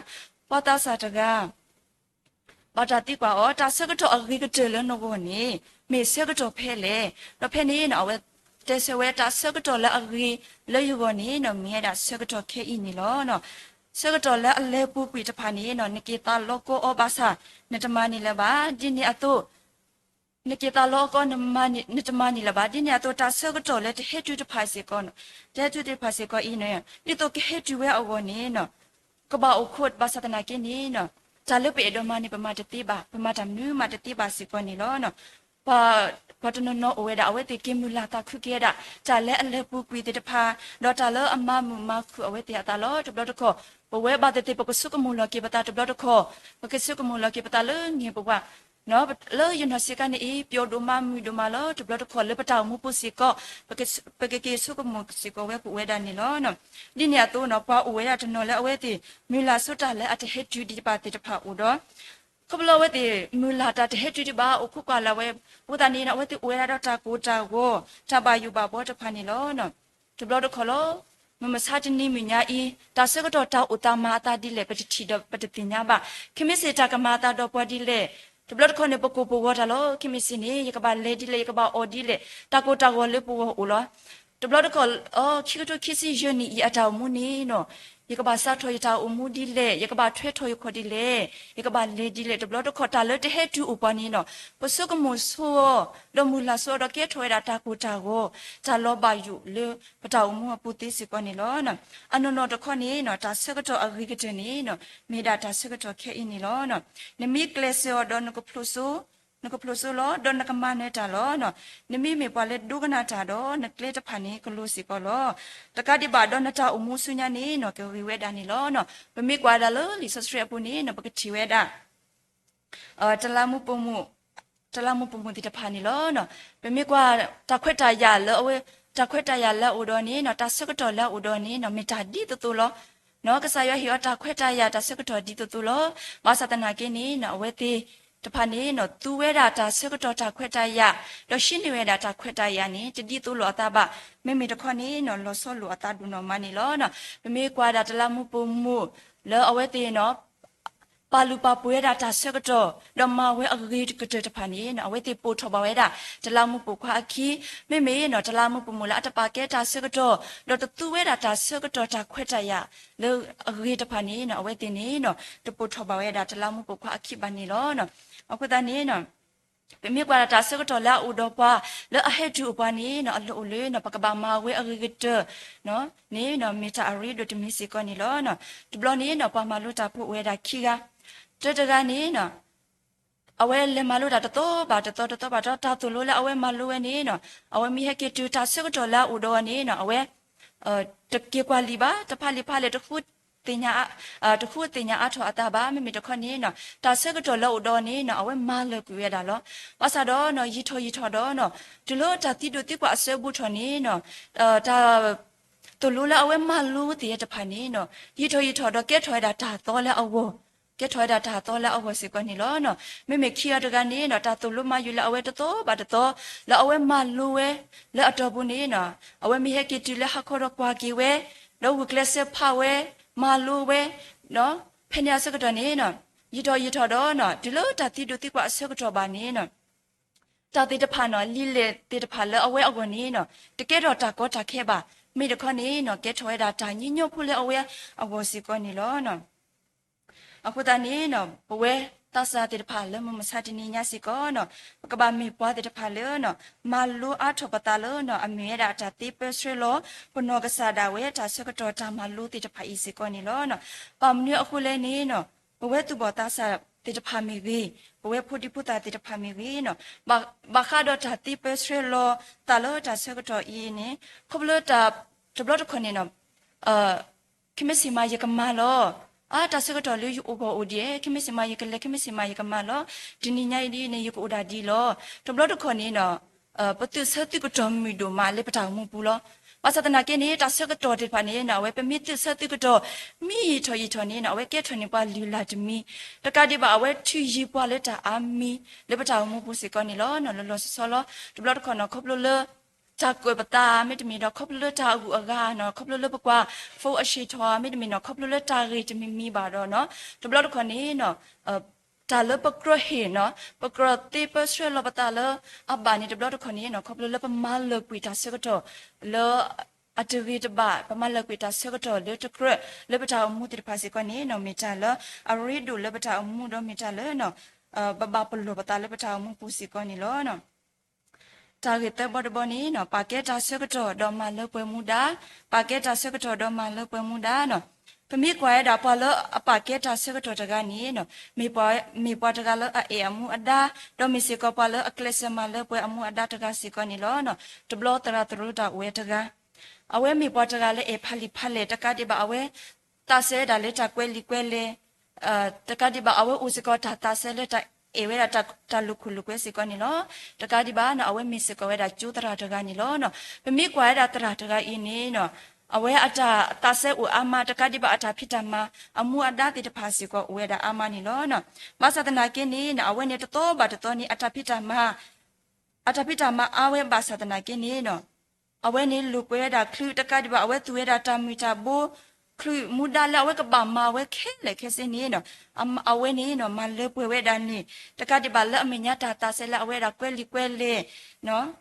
ပှၤသးစၢ်တဂၤ ဘၣ်တၢ်သံကွၢ်အီၤ တၢ်ဆၢကတီၢ်အဂ့ၤကတၢၢ်လၢနဂီၢ်န့ၣ် မ့ၢ်ဆၢကတီၢ်ဖဲလဲၣ်. ဒီးဖဲန့ၣ်နီၤ အဝဲတဲဆၢဝဲတၢ်ဆၢကတီၢ်လၢအဂ့ၤလၢယဂီၢ်န့ၣ်နီၤ မ့ၢ်ဝဲဒၣ်ဆၢကတီၢ်ခဲအံၤန့ၣ်လီၤ. ဆၢကတီၢ်လၢအလဲၤပူၤကွံာ်တဖၣ်န့ၣ်နီၤ နက့ၤသးလီကီအီၤဘၣ်ဆၣ် နတမၤန့ၢ်လၢၤဘၣ်. ဒ်န့ၣ်အသိး နက့ၤသးလီကီ နတမၤန့ၢ်လၢၤဘၣ်. ဒ်န့ၣ်အသိး တၢ်ဆၢကတီၢ်လၢတဟဲတုၤတဖၣ်စ့ၢ်ကီး, တဟဲတုၤတဖၣ်စ့ၢ်ကီးအံၤန့ၣ် ဒ်သိးကဟဲတုၤဝဲအဂီၢ်န့ၣ်နီၤ ကဘၣ်အိၣ်ခိးဘၣ်ဆၣ်သနာ်က့န့ၣ်နီၤ တၢ်လၢပအဲၣ်ဒိးမၤန့ၣ် ပမၤတသ့ဘၣ်, ပမၤတၢ်မနုၤမၤတသ့ဘၣ်စ့ၢ်ကီးန့ၣ်လီၤ. ပှၤတနီၤနီၤအိၣ်ဝဲဒၣ် အဝဲသ့ၣ်က့ၤမုၢ်လၢ်သးခုက့ၤဝဲဒၣ် တၢ်လၢအလဲၤပူၤကွံာ်သ့ၣ်တဖၣ်, ဒီးတၢ်လၢအမၤမုာ်မၤခုၣ်အဝဲသ့ၣ်အသးလီၤ. တဘျီတခီၣ် ပဝဲဘၣ်သ့ၣ်သ့ၣ် ပကဆိကမိၣ်လီၤက့ၤပသးတဘျီတခီၣ်, ပကဆိကမိၣ်လီၤက့ၤပသးလၢငဲၢ်ပဝး လၢယနီၢ်ဆံးခါန့ၣ်အံၤ ပျီဒိၣ်မးမုာ်ဒိၣ်မးလီၤ. တဘျီတခီၣ်လၢပတၢ်အိၣ်မူပူၤစ့ၢ်ကီး ပကက့ၤဆိကမိၣ်စ့ၢ်ကီးဝဲကအိၣ်ဝဲဒၣ်န့ၣ်လီၤ. ဒ်န့ၣ်အသိးနီၤ ပှၤအိၣ်ဝဲဒၣ်တနီၤလၢအဝဲသ့ၣ် မုၢ်လၢ်ဆိတၢ်လၢအတဟဲတုၤဒံးဘၣ်သ့ၣ်တဖၣ်အိၣ်ဒီး ခီဖျိလၢအဝဲသ့ၣ် မုၢ်လၢ်တၢ်တဟဲတုၤဒံးဘၣ် အိၣ်ခိးကွၢ်လၢ်ဝဲ အဃိသတးန့ၣ်နီၤ အဝဲသ့ၣ်အိၣ်ဝဲဒၣ်ဒီးတၢ်ကိၢ်တၢ်ဂီၤ တၢ်ဘၣ်ယိၣ်ဘၣ်ဘှီတဖၣ်န့ၣ်လီၤ. တဘျီတခီၣ်လီၤ. မုၢ်မဆါတနံၤမုၢ်ညါအံၤ တၢ်ဆၢကတီၢ်တၢ်အိၣ်တၢ်မၤအသးဒ်လဲၣ် ပတထံၣ်ဒီးပတသ့ၣ်ညါဘၣ်. ခဲမ့ၢ်စ့ၢ်တၢ်ကမၤအသးဒီးပှၤဒ်လဲၣ်. တဘျီတခီၣ်န့ၣ် ပကိၢ်ပဂီၤတၢ်လီၤ. ခဲမ့ၢ်စ့ၢ်န့ၣ် ယကဘၣ်လဲၤဒ်လဲၣ် ယကဘၣ်အီၣ်ဒ်လဲၣ် တၢ်ကိၢ်တၢ်ဂီၤလၢပဂီၢ်အိၣ်လီၤ. တဘျီတခီၣ် အခံကထိခံဆံယဲၢ်နံၣ်အံၤအတၢ်အိၣ်မူန့ၣ်နီၤ ယကဘၣ်စးထီၣ်ယတၢ်အိၣ်မူဒ်လဲၣ်, ယကဘၣ်ထွဲထီၣ်ယခီၣ်ဒ်လဲၣ်, ယကဘၣ်လဲၤဒ်လဲၣ်. တဘျီတခီၣ်တၢ်လၢတဟဲတုၤအိၣ်ပှၤန့ၣ်နီၤ ပဆိကမိၣ်ဆိအီၤ ဒီးမုၢ်လၢ်ဆိအီၤဒီးကဲထီၣ်ဝဲဒၣ်တၢ်ကိၢ်တၢ်ဂီၤ တၢ်လီၤဘၣ်ယိၣ်လၢပတၢ်အိၣ်မူအပူၤသ့စ့ၢ်ကီးန့ၣ်လီၤ. အနီၢ်နီၢ်တခီန့ၣ်နီၤ တၢ်ဆၢကတီၢ်အဂ့ၤကတၢၢ်န့ၣ်နီၤ မ့ၢ်ဒၣ်တၢ်ဆၢကတီၢ်ခဲအံၤန့ၣ်လီၤ. နမ့ၢ်ကျဲးစၢးအီၤဒီးနကဖျိးစိ နကဖျိးစိလီၤ ဒီးနကမၤနၢၤတၢ်လီၤ. နမ့ၢ်မ့ၢ်ပှၤလၢဒိကနၣ်တၢ်ဒီး နကျဲတဖၣ်န့ၣ်ကလိၤစ့ၢ်ကီးလီၤ. တကးဒံးဘၣ်ဒီးနတၢ်အိၣ်မူဆူညါန့ၣ်နီၤ ကဂ့ၤဝဲဒၣ်န့ၣ်လီၤ. ပမ့ၢ်ကွၢ်ဒၣ်လၢလံာ်စီဆှံအပူၤန့ၣ်နီၤ ပကထံၣ်ဝဲဒၣ် တလးမူးပိာ်မုၣ် တလးမူးပိာ်မုၣ်သ့ၣ်တဖၣ်န့ၣ်လီၤ. ပမ့ၢ်ကွၢ်တၢ်ခွဲးတၢ်ယာ်လၢအဝဲ တၢ်ခွဲးတၢ်ယာ်လၢအအိၣ်ဒီးန့ၣ်နီၤ တၢ်ဆၢကတီၢ်လၢအအိၣ်ဒီးန့ၣ်နီၤ မ့ၢ်တၢ်ဒ်သိးသိးလီၤ. ကစၢ်ယွၤဟ့ၣ်အီၤတၢ်ခွဲးတၢ်ယာ်တၢ်ဆၢကတီၢ်ဒ်သိးသိးလီၤ. ဘၣ်ဆၣ်သနာ်က့န့ၣ်နီၤ အဝဲသ့ၣ်တဖၣ်န့ၣ်နီၤ သူဝဲဒၣ်တၢ်ဆၢကတီၢ်တၢ်ခွဲးတၢ်ယာ် ဒီးဟံးန့ၢ်ဝဲဒၣ်တၢ်ခွဲးတၢ်ယာ်န့ၣ် တဒ်သိးလိာ်အသးဘၣ်. မ့မ့ၢ်တခီန့ၣ်နီၤ လီၤဆီလိာ်အသးဒိၣ်နီၢ်မးန့ၣ်လီၤ. ပမ့ၢ်ကွၢ်ဒၣ်တလးမူးပိာ်မုၣ်လၢအဝဲသ့ၣ်နီၤ ပာ်လုၢ်ပာ်ပှ့ၤဝဲဒၣ်တၢ်ဆၢကတီၢ် ဒီးမၤဝဲအဂ့ၤကတၢၢ်တဖၣ်န့ၣ်နီၤ အဝဲသ့ၣ်ပိာ်ထီၣ်ဘၣ်ဝဲဒၣ် တလးမူးပိာ်ခွါအခံ. မ့မ့ၢ်နီၤ တလးမူးပိာ်မုၣ်လၢအတပာ်ကဲတၢ်ဆၢကတီၢ် ဒီးတသူဝဲဒၣ်တၢ်ဆၢကတီၢ်တၢ်ခွဲးတၢ်ယာ်လၢအဂ့ၤတဖၣ်န့ၣ်နီၤ အဝဲသ့ၣ်န့ၣ်နီၤ တပိာ်ထီၣ်ဘၣ်ဝဲဒၣ်တလးမူးပိာ်ခွါအခံဘၣ်န့ၣ်လီၤ. အဃိသတးန့ၣ်နီၤ ပမ့ၢ်ကွၢ်ဒၣ်တၢ်ဆၢကတီၢ်လၢအအိၣ်ဒီးပှၤ လၢအဟဲတုၤအိၣ်ပှၤန့ၣ်နီၤ အလီၢ်အိၣ်လၢနီၤ ပကဘၣ်မၤဝဲအဂ့ၤကတၢၢ်န့ၣ်နီၤ မ့ၢ်တၢ်အရ့ဒိၣ်တမံၤစ့ၢ်ကီးန့ၣ်လီၤ. တဘျီန့ၣ်နီၤ ပှၤမၤလိတၢ်ဖိအိၣ်ဝဲဒၣ်ခံဂၤ, တၢတဂၤန့ၣ်နီၤ အဝဲလဲၤမၤလိတၢ်တသီဘၣ်တသီ တသီဘၣ်တသီ တၢ်သိၣ်လိလၢအဝဲမၤလိဝဲန့ၣ်နီၤ အဝဲမ့ၢ်ဟဲက့ၤတုၤတၢ်ဆၢကတီၢ်လၢအအိၣ်ဒီးအီၤန့ၣ်နီၤ အဝဲ တက့ၤကွၢ်လံာ်ဘၣ်, တဖးလံာ်ဖးလဲၢ် တဃုသ့ၣ်ညါအါထီၣ်အသးဘၣ်. မ့မ့ၢ်တခီန့ၣ်နီၤ တၢ်ဆၢကတီၢ်လၢအအိၣ်ဒီးအီၤန့ၣ်နီၤ အဝဲမၤလၢာ်ကွံာ်ဝဲဒၣ်လီၤ. ဘၣ်ဆၣ်ဒီးနီၤ ယံာ်ထီၣ်ယံာ်ထီၣ်ဒီးနီၤ တုၤလၢတၢ်သံဒိၣ်သံကွၢ်အဆၢဘူးထီၣ်န့ၣ်နီၤ တၢ်သိၣ်လိလၢအဝဲမၤလိသ့ၣ်တဖၣ်န့ၣ်နီၤ ယံာ်ထီၣ်ယံာ်ထီၣ်ဒီးကဲထီၣ်ဝဲဒၣ်တၢ်သီလၢအဂီၢ်, ကဲထီၣ်ဝဲဒၣ်တၢ်သီလၢအဂီၢ်စ့ၢ်ကီးန့ၣ်လီၤ. မ့မ့ၢ်ခံဂၤတဂၤန့ၣ်နီၤ တၢ်သိၣ်လိမၤယုာ်လၢအဝဲတသီဘၣ်တသီ လၢအဝဲမၤလိဝဲ လၢအတီၢ်ပူၤန့ၣ်နီၤ အဝဲမ့ၢ်ဟဲက့ၤတုၤလၢဟါခီဒီးကွၢ်က့ၤဝဲ, ဒီးဂုာ်ကျဲးစၢးဖးဝဲ, မၤလိဝဲ, ဖဲန့ၣ်အဆၢကတီၢ်န့ၣ်နီၤ ယံာ်ထီၣ်ယံာ်ထီၣ်ဒီးနီၤ တုၤလၢတၢ်သံဒိၣ်သံကွၢ်အဆၢကတီၢ်ဘၣ်န့ၣ်နီၤ တၢ်သ့ၣ်တဖၣ်နီၤ လံာ်လဲၢ်သ့ၣ်တဖၣ်လၢအဝဲအဂီၢ်န့ၣ်နီၤ တကဲထီၣ်တၢ်ကီတၢ်ခဲဘၣ်. မ့ၢ်တခီန့ၣ်နီၤ ကဲထီၣ်ဝဲဒၣ်တၢ်ညီညီဖိလၢအဝဲအဂီၢ်စ့ၢ်ကီးန့ၣ်လီၤ. အဃိသတးန့ၣ်နီၤ ပဝဲသးစၢ်သ့ၣ်တဖၣ်လၢမုၢ်မဆါတနံၤညါစ့ၢ်ကီးနီၤ ပကဘၣ်မ့ၢ်ပှၤသ့ၣ်တဖၣ်လၢနီၤ မၤလိအါထီၣ်ပသးလၢနီၤ အမ့ၢ်ဝဲဒၣ်တၢ်သ့ပၢဆှၢလီၤ ပနီၢ်ကစၢ်ဒၣ်ဝဲတၢ်ဆၢကတီၢ်တၢ်မၤလိသ့ၣ်တဖၣ်အံၤစ့ၢ်ကီးန့ၣ်လီၤ. ဘၣ်မနုၤအဃိလဲၣ်န့ၣ်နီၤ ပဝဲသူၣ်ဘီၣ်သးစၢ်သ့ၣ်တဖၣ်မ့ၢ်ဂ့ၤ, ပဝဲဖိဒံဖိသၣ်သ့ၣ်တဖၣ်မ့ၢ်ဂ့ၤနီၤ ဘၣ်ဃးဒီးတၢ်သ့ပၢဆှၢလီၤသးလၢတၢ်ဆၢကတီၢ်အံၤန့ၣ် ခီဖျိလၢတၢ် တဘျီတခီၣ်န့ၣ်နီၤ ခဲမုၢ်ဆ့ၣ်မးယကမၤလီၤ. အါ တၢ်ဆၢကတီၢ်လၢယအိၣ်ဂီၢ်အိၣ်ဒံး ခဲမုၢ်ဆ့ၣ်မးယကလဲၤ ခဲမုၢ်ဆ့ၣ်မးယကမၤလီၤ. တနံၤညါအံၤဒ်န့ၣ် ယကအိၣ်ဒၣ်ဒ်လီၤ. တဘျီတခီၣ်န့ၣ်နီၤ ပသုးဆၢသုးကတီၢ်မုာ်ဒိၣ်မးလၢပတၢ်အိၣ်မူပူၤလီၤ. ဘၣ်ဆၣ်သနာ်က့န့ၣ် တၢ်ဆၢကတီၢ်သ့ၣ်တဖၣ်န့ၣ်နီၤ အဝဲပမ့ၢ်သုးဆၢသုးကတီၢ် မ့ၢ်ယံာ်ထီၣ်ယံာ်ထီၣ်န့ၣ်နီၤ အဝဲကဲထီၣ်န့ၢ်ပှၤလုၢ်လၢ်တမံၤ, တကးဒံးဘၣ် အဝဲထုးယံၤပှၤလၢတၢ်အါမံၤ လၢပတၢ်အိၣ်မူပူၤစ့ၢ်ကီးန့ၣ်လီၤ. လီၤလီၤဆီဆီလီၤ. တဘျီတခီၣ်နီၤ ခီဖျိလၢ တၢ်ကၢၣ်ပသး မ့တမ့ၢ်ဒီး ခီဖျိလၢတၢ်အဂုၤအဂၤနီၤ ခီဖျိလၢပကွၢ် phone အဆံးထီၣ် မ့တမ့ၢ်နီၤ ခီဖျိလၢတၢ်ဂ့ၢ်တမံၤမံၤဘၣ်ဒီးနီၤ တဘျီတခီၣ်န့ၣ်နီၤ တၢ်လၢပကြၢးဟ့ၣ်နီၤ ပကြၢးသ့ပၢဆှၢလီၤပသးလၢအဘၣ်န့ၣ် တဘျီတခီၣ်န့ၣ်နီၤ ခီဖျိလၢပမၤလၢာ်ကွံာ်တၢ်ဆၢကတီၢ်လၢ အတဂ့ၤတဘၣ် ပမၤလၢာ်ကွံာ်တၢ်ဆၢကတီၢ်လၢတကြၢးလၢပတၢ်အိၣ်မူသ့ၣ်တဖၣ်စ့ၢ်ကီးန့ၣ်နီၤ မ့ၢ်တၢ်လၢအရ့ဒိၣ်လၢပတၢ်အိၣ်မူဒီးမ့ၢ်တၢ်လၢနီၤ ပဘၣ်ပလီၢ်ပသးလၢပတၢ်အိၣ်မူပူၤစ့ၢ်ကီးန့ၣ်လီၤ. တၢ်ဂ့ၢ်သၢဘီတဘီန့ၣ်နီၤ ပာ်ကဲတၢ်ဆၢကတီၢ်ဒီးမၤလၢပှဲၤမူဒါ, ပာ်ကဲတၢ်ဆၢကတီၢ်ဒီးမၤလၢပှဲၤမူဒါနီၤ. ပမ့ၢ်ကွၢ်ဝဲဒၣ်ပှၤလၢအပာ်ကဲတၢ်ဆၢကတီၢ်တဂၤန့ၣ်နီၤ မ့ၢ်ပှၤ, မ့ၢ်ပှၤတဂၤလၢအအဲၣ်အမူအဒါ, ဒီးမ့ၢ်စ့ၢ်ကီးပှၤလၢအကျဲးစၢးမၤလၢပှဲၤအမူအဒါတဂၤစ့ၢ်ကီးန့ၣ်လီၤ. တဘျီသရၣ်သရိတၢ်အိၣ်ဝဲတဂၤ အဝဲမ့ၢ်ပှၤတဂၤလၢအဲၣ်ဖးလံာ်ဖးလဲၢ် တကးဒံးဘၣ်အဝဲ သးစဲဝဲဒၣ်လၢတၢ်ကွဲးလံာ်ကွဲးလဲၢ်, တကးဒံးဘၣ်အဝဲအိၣ်စ့ၢ်ကီးတၢ်သးစဲလၢတၢ်အဲၣ်ဝဲဒၣ်တၢ်, တၢ်လိာ်ခိၣ်လိာ်ကွဲစ့ၢ်ကီးန့ၣ်လီၤ. တကးဒံးဘၣ်နီၤ အဝဲမ့ၢ်စ့ၢ်ကီးဝဲဒၣ်ကၠိသရၣ်တဂၤန့ၣ်လီၤ. ပမ့ၢ်ကွၢ်ဝဲဒၣ်သရၣ်တဂၤအံၤန့ၣ်နီၤ အဝဲအတၢ်သးစဲအိၣ်အါမး တကးဒံးဘၣ်အတၢ်ဖံးတၢ်မၤ အမူအဒါသ့ၣ်တဖၣ်စ့ၢ်ကီးအိၣ်ဝဲဒၣ်အါမးန့ၣ်လီၤ. ဘၣ်ဆၣ်သနာ်က့န့ၣ်နီၤ အဝဲန့ၣ်တသီဘၣ်တသီန့ၣ် အတၢ်ဖံးတၢ်မၤ အတၢ်ဖံးတၢ်မၤအါဝဲဘၣ်ဆၣ်သနာ်က့န့ၣ်နီၤ အဝဲန့ၣ်လိာ်ကွဲဝဲဒၣ်ချုးတကးဒံးဘၣ် အဝဲသူၣ်ဝဲဒၣ်တၢ်မုာ်တၢ်ဘိ ချုးမူဒါလၢအဝဲကဘၣ်မၤဝဲခဲလၢာ်ခဲဆ့န့ၣ် အဝဲန့ၣ်မၤလၢပှဲၤဝဲဒၣ်န့ၣ် တကးဒံးဘၣ်လၢအမဲာ်ညါတၢ်သးစဲလၢအဝဲဒၣ်ကွဲးလံာ်ကွဲးလဲၢ်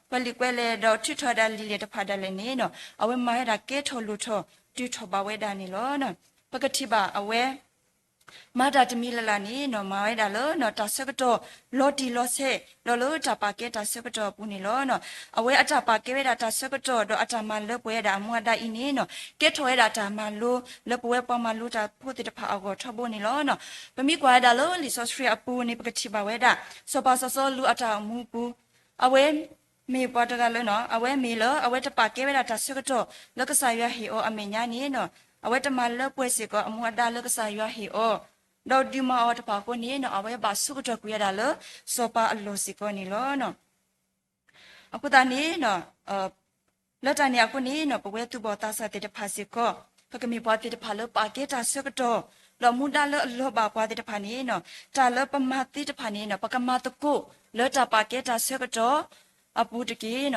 ကွဲးလံာ်ကွဲးလဲၢ်ဒီးထုးထီၣ်ဝဲဒၣ်လံာ်လဲၢ်တဖၣ်ဒၣ်လဲာ်န့ၣ် အဝဲမၤဝဲဒၣ်ကဲထီၣ်လိာ်ထီၣ်တုၤထီၣ်ဘၣ်ဝဲဒၣ်န့ၣ်လီၤ. ပကထံၣ်ဘၣ်အဝဲ မၤတၢ်တမံၤလၢ်လၢ်န့ၣ် မၤဝဲဒၣ်လၢတၢ်ဆၢကတီၢ်လီၤတံၢ်လီၤဆဲး ဒီးလၢတၢ်ပာ်ကဲတၢ်ဆၢကတီၢ်အပူၤန့ၣ်လီၤ. အဝဲအတၢ်ပာ်ကဲဝဲဒၣ်တၢ်ဆၢကတီၢ်ဒီးအတၢ်မၤလၢပှဲၤဝဲဒၣ်အမူအဒါအံၤန့ၣ် ကဲထီၣ်ဝဲဒၣ်တၢ်မၤလိလၢပဝဲပှၤမၤလိတၢ်ဖိသ့ၣ်တဖၣ်အဂီၢ်ထီဘိန့ၣ်လီၤ. ပမ့ၢ်ကွၢ်ဝဲဒၣ်လၢလံာ်စီဆှံအပူၤန့ၣ် ပကထံၣ်ဘၣ်ဝဲဒၣ် စီၤပၤစီၤစီလူးအတၢ်အိၣ်မူပူၤ အဝဲမ့ၢ်ပှၤတဂၤလၢ အဝဲမ့ၢ်လၢအဝဲတပာ်ကဲဝဲဒၣ်တၢ်ဆၢကတီၢ်လၢကစၢ်ယွၤဟ့ၣ်အီၤအမဲာ်ညါန့ၣ် အဝဲတမၤလၢပှဲၤစ့ၢ်ကီးအမူအဒါလၢကစၢ်ယွၤဟ့ၣ်အီၤ ဒီးဒုးမၤအီၤတဖၣ်အဃိန့ၣ် အဝဲဘၣ်ဆိကတီၢ်ကွံာ်ဝဲဒၣ်လၢစီၤပၤအလီၢ်စ့ၢ်ကီးန့ၣ်လီၤ. အဃိသတးန့ၣ် လၢတၢ်န့ၣ်အဃိန့ၣ် ပဝဲသူၣ်ဘီၣ်သးစၢ်သ့ၣ်တဖၣ်စ့ၢ်ကီး ပကမ့ၢ်ပှၤသ့ၣ်တဖၣ်လၢပာ်ကဲတၢ်ဆၢကတီၢ် ဒီးမူဒါလၢအလီၤဘၣ်ပှၤသ့ၣ်တဖၣ်န့ၣ် တၢ်လၢပမၤသ့တဖၣ်န့ၣ် ပကမၤသကိးလၢတၢ်ပာ်ကဲတၢ်ဆၢကတီၢ်အပူၤတက့ၢ်.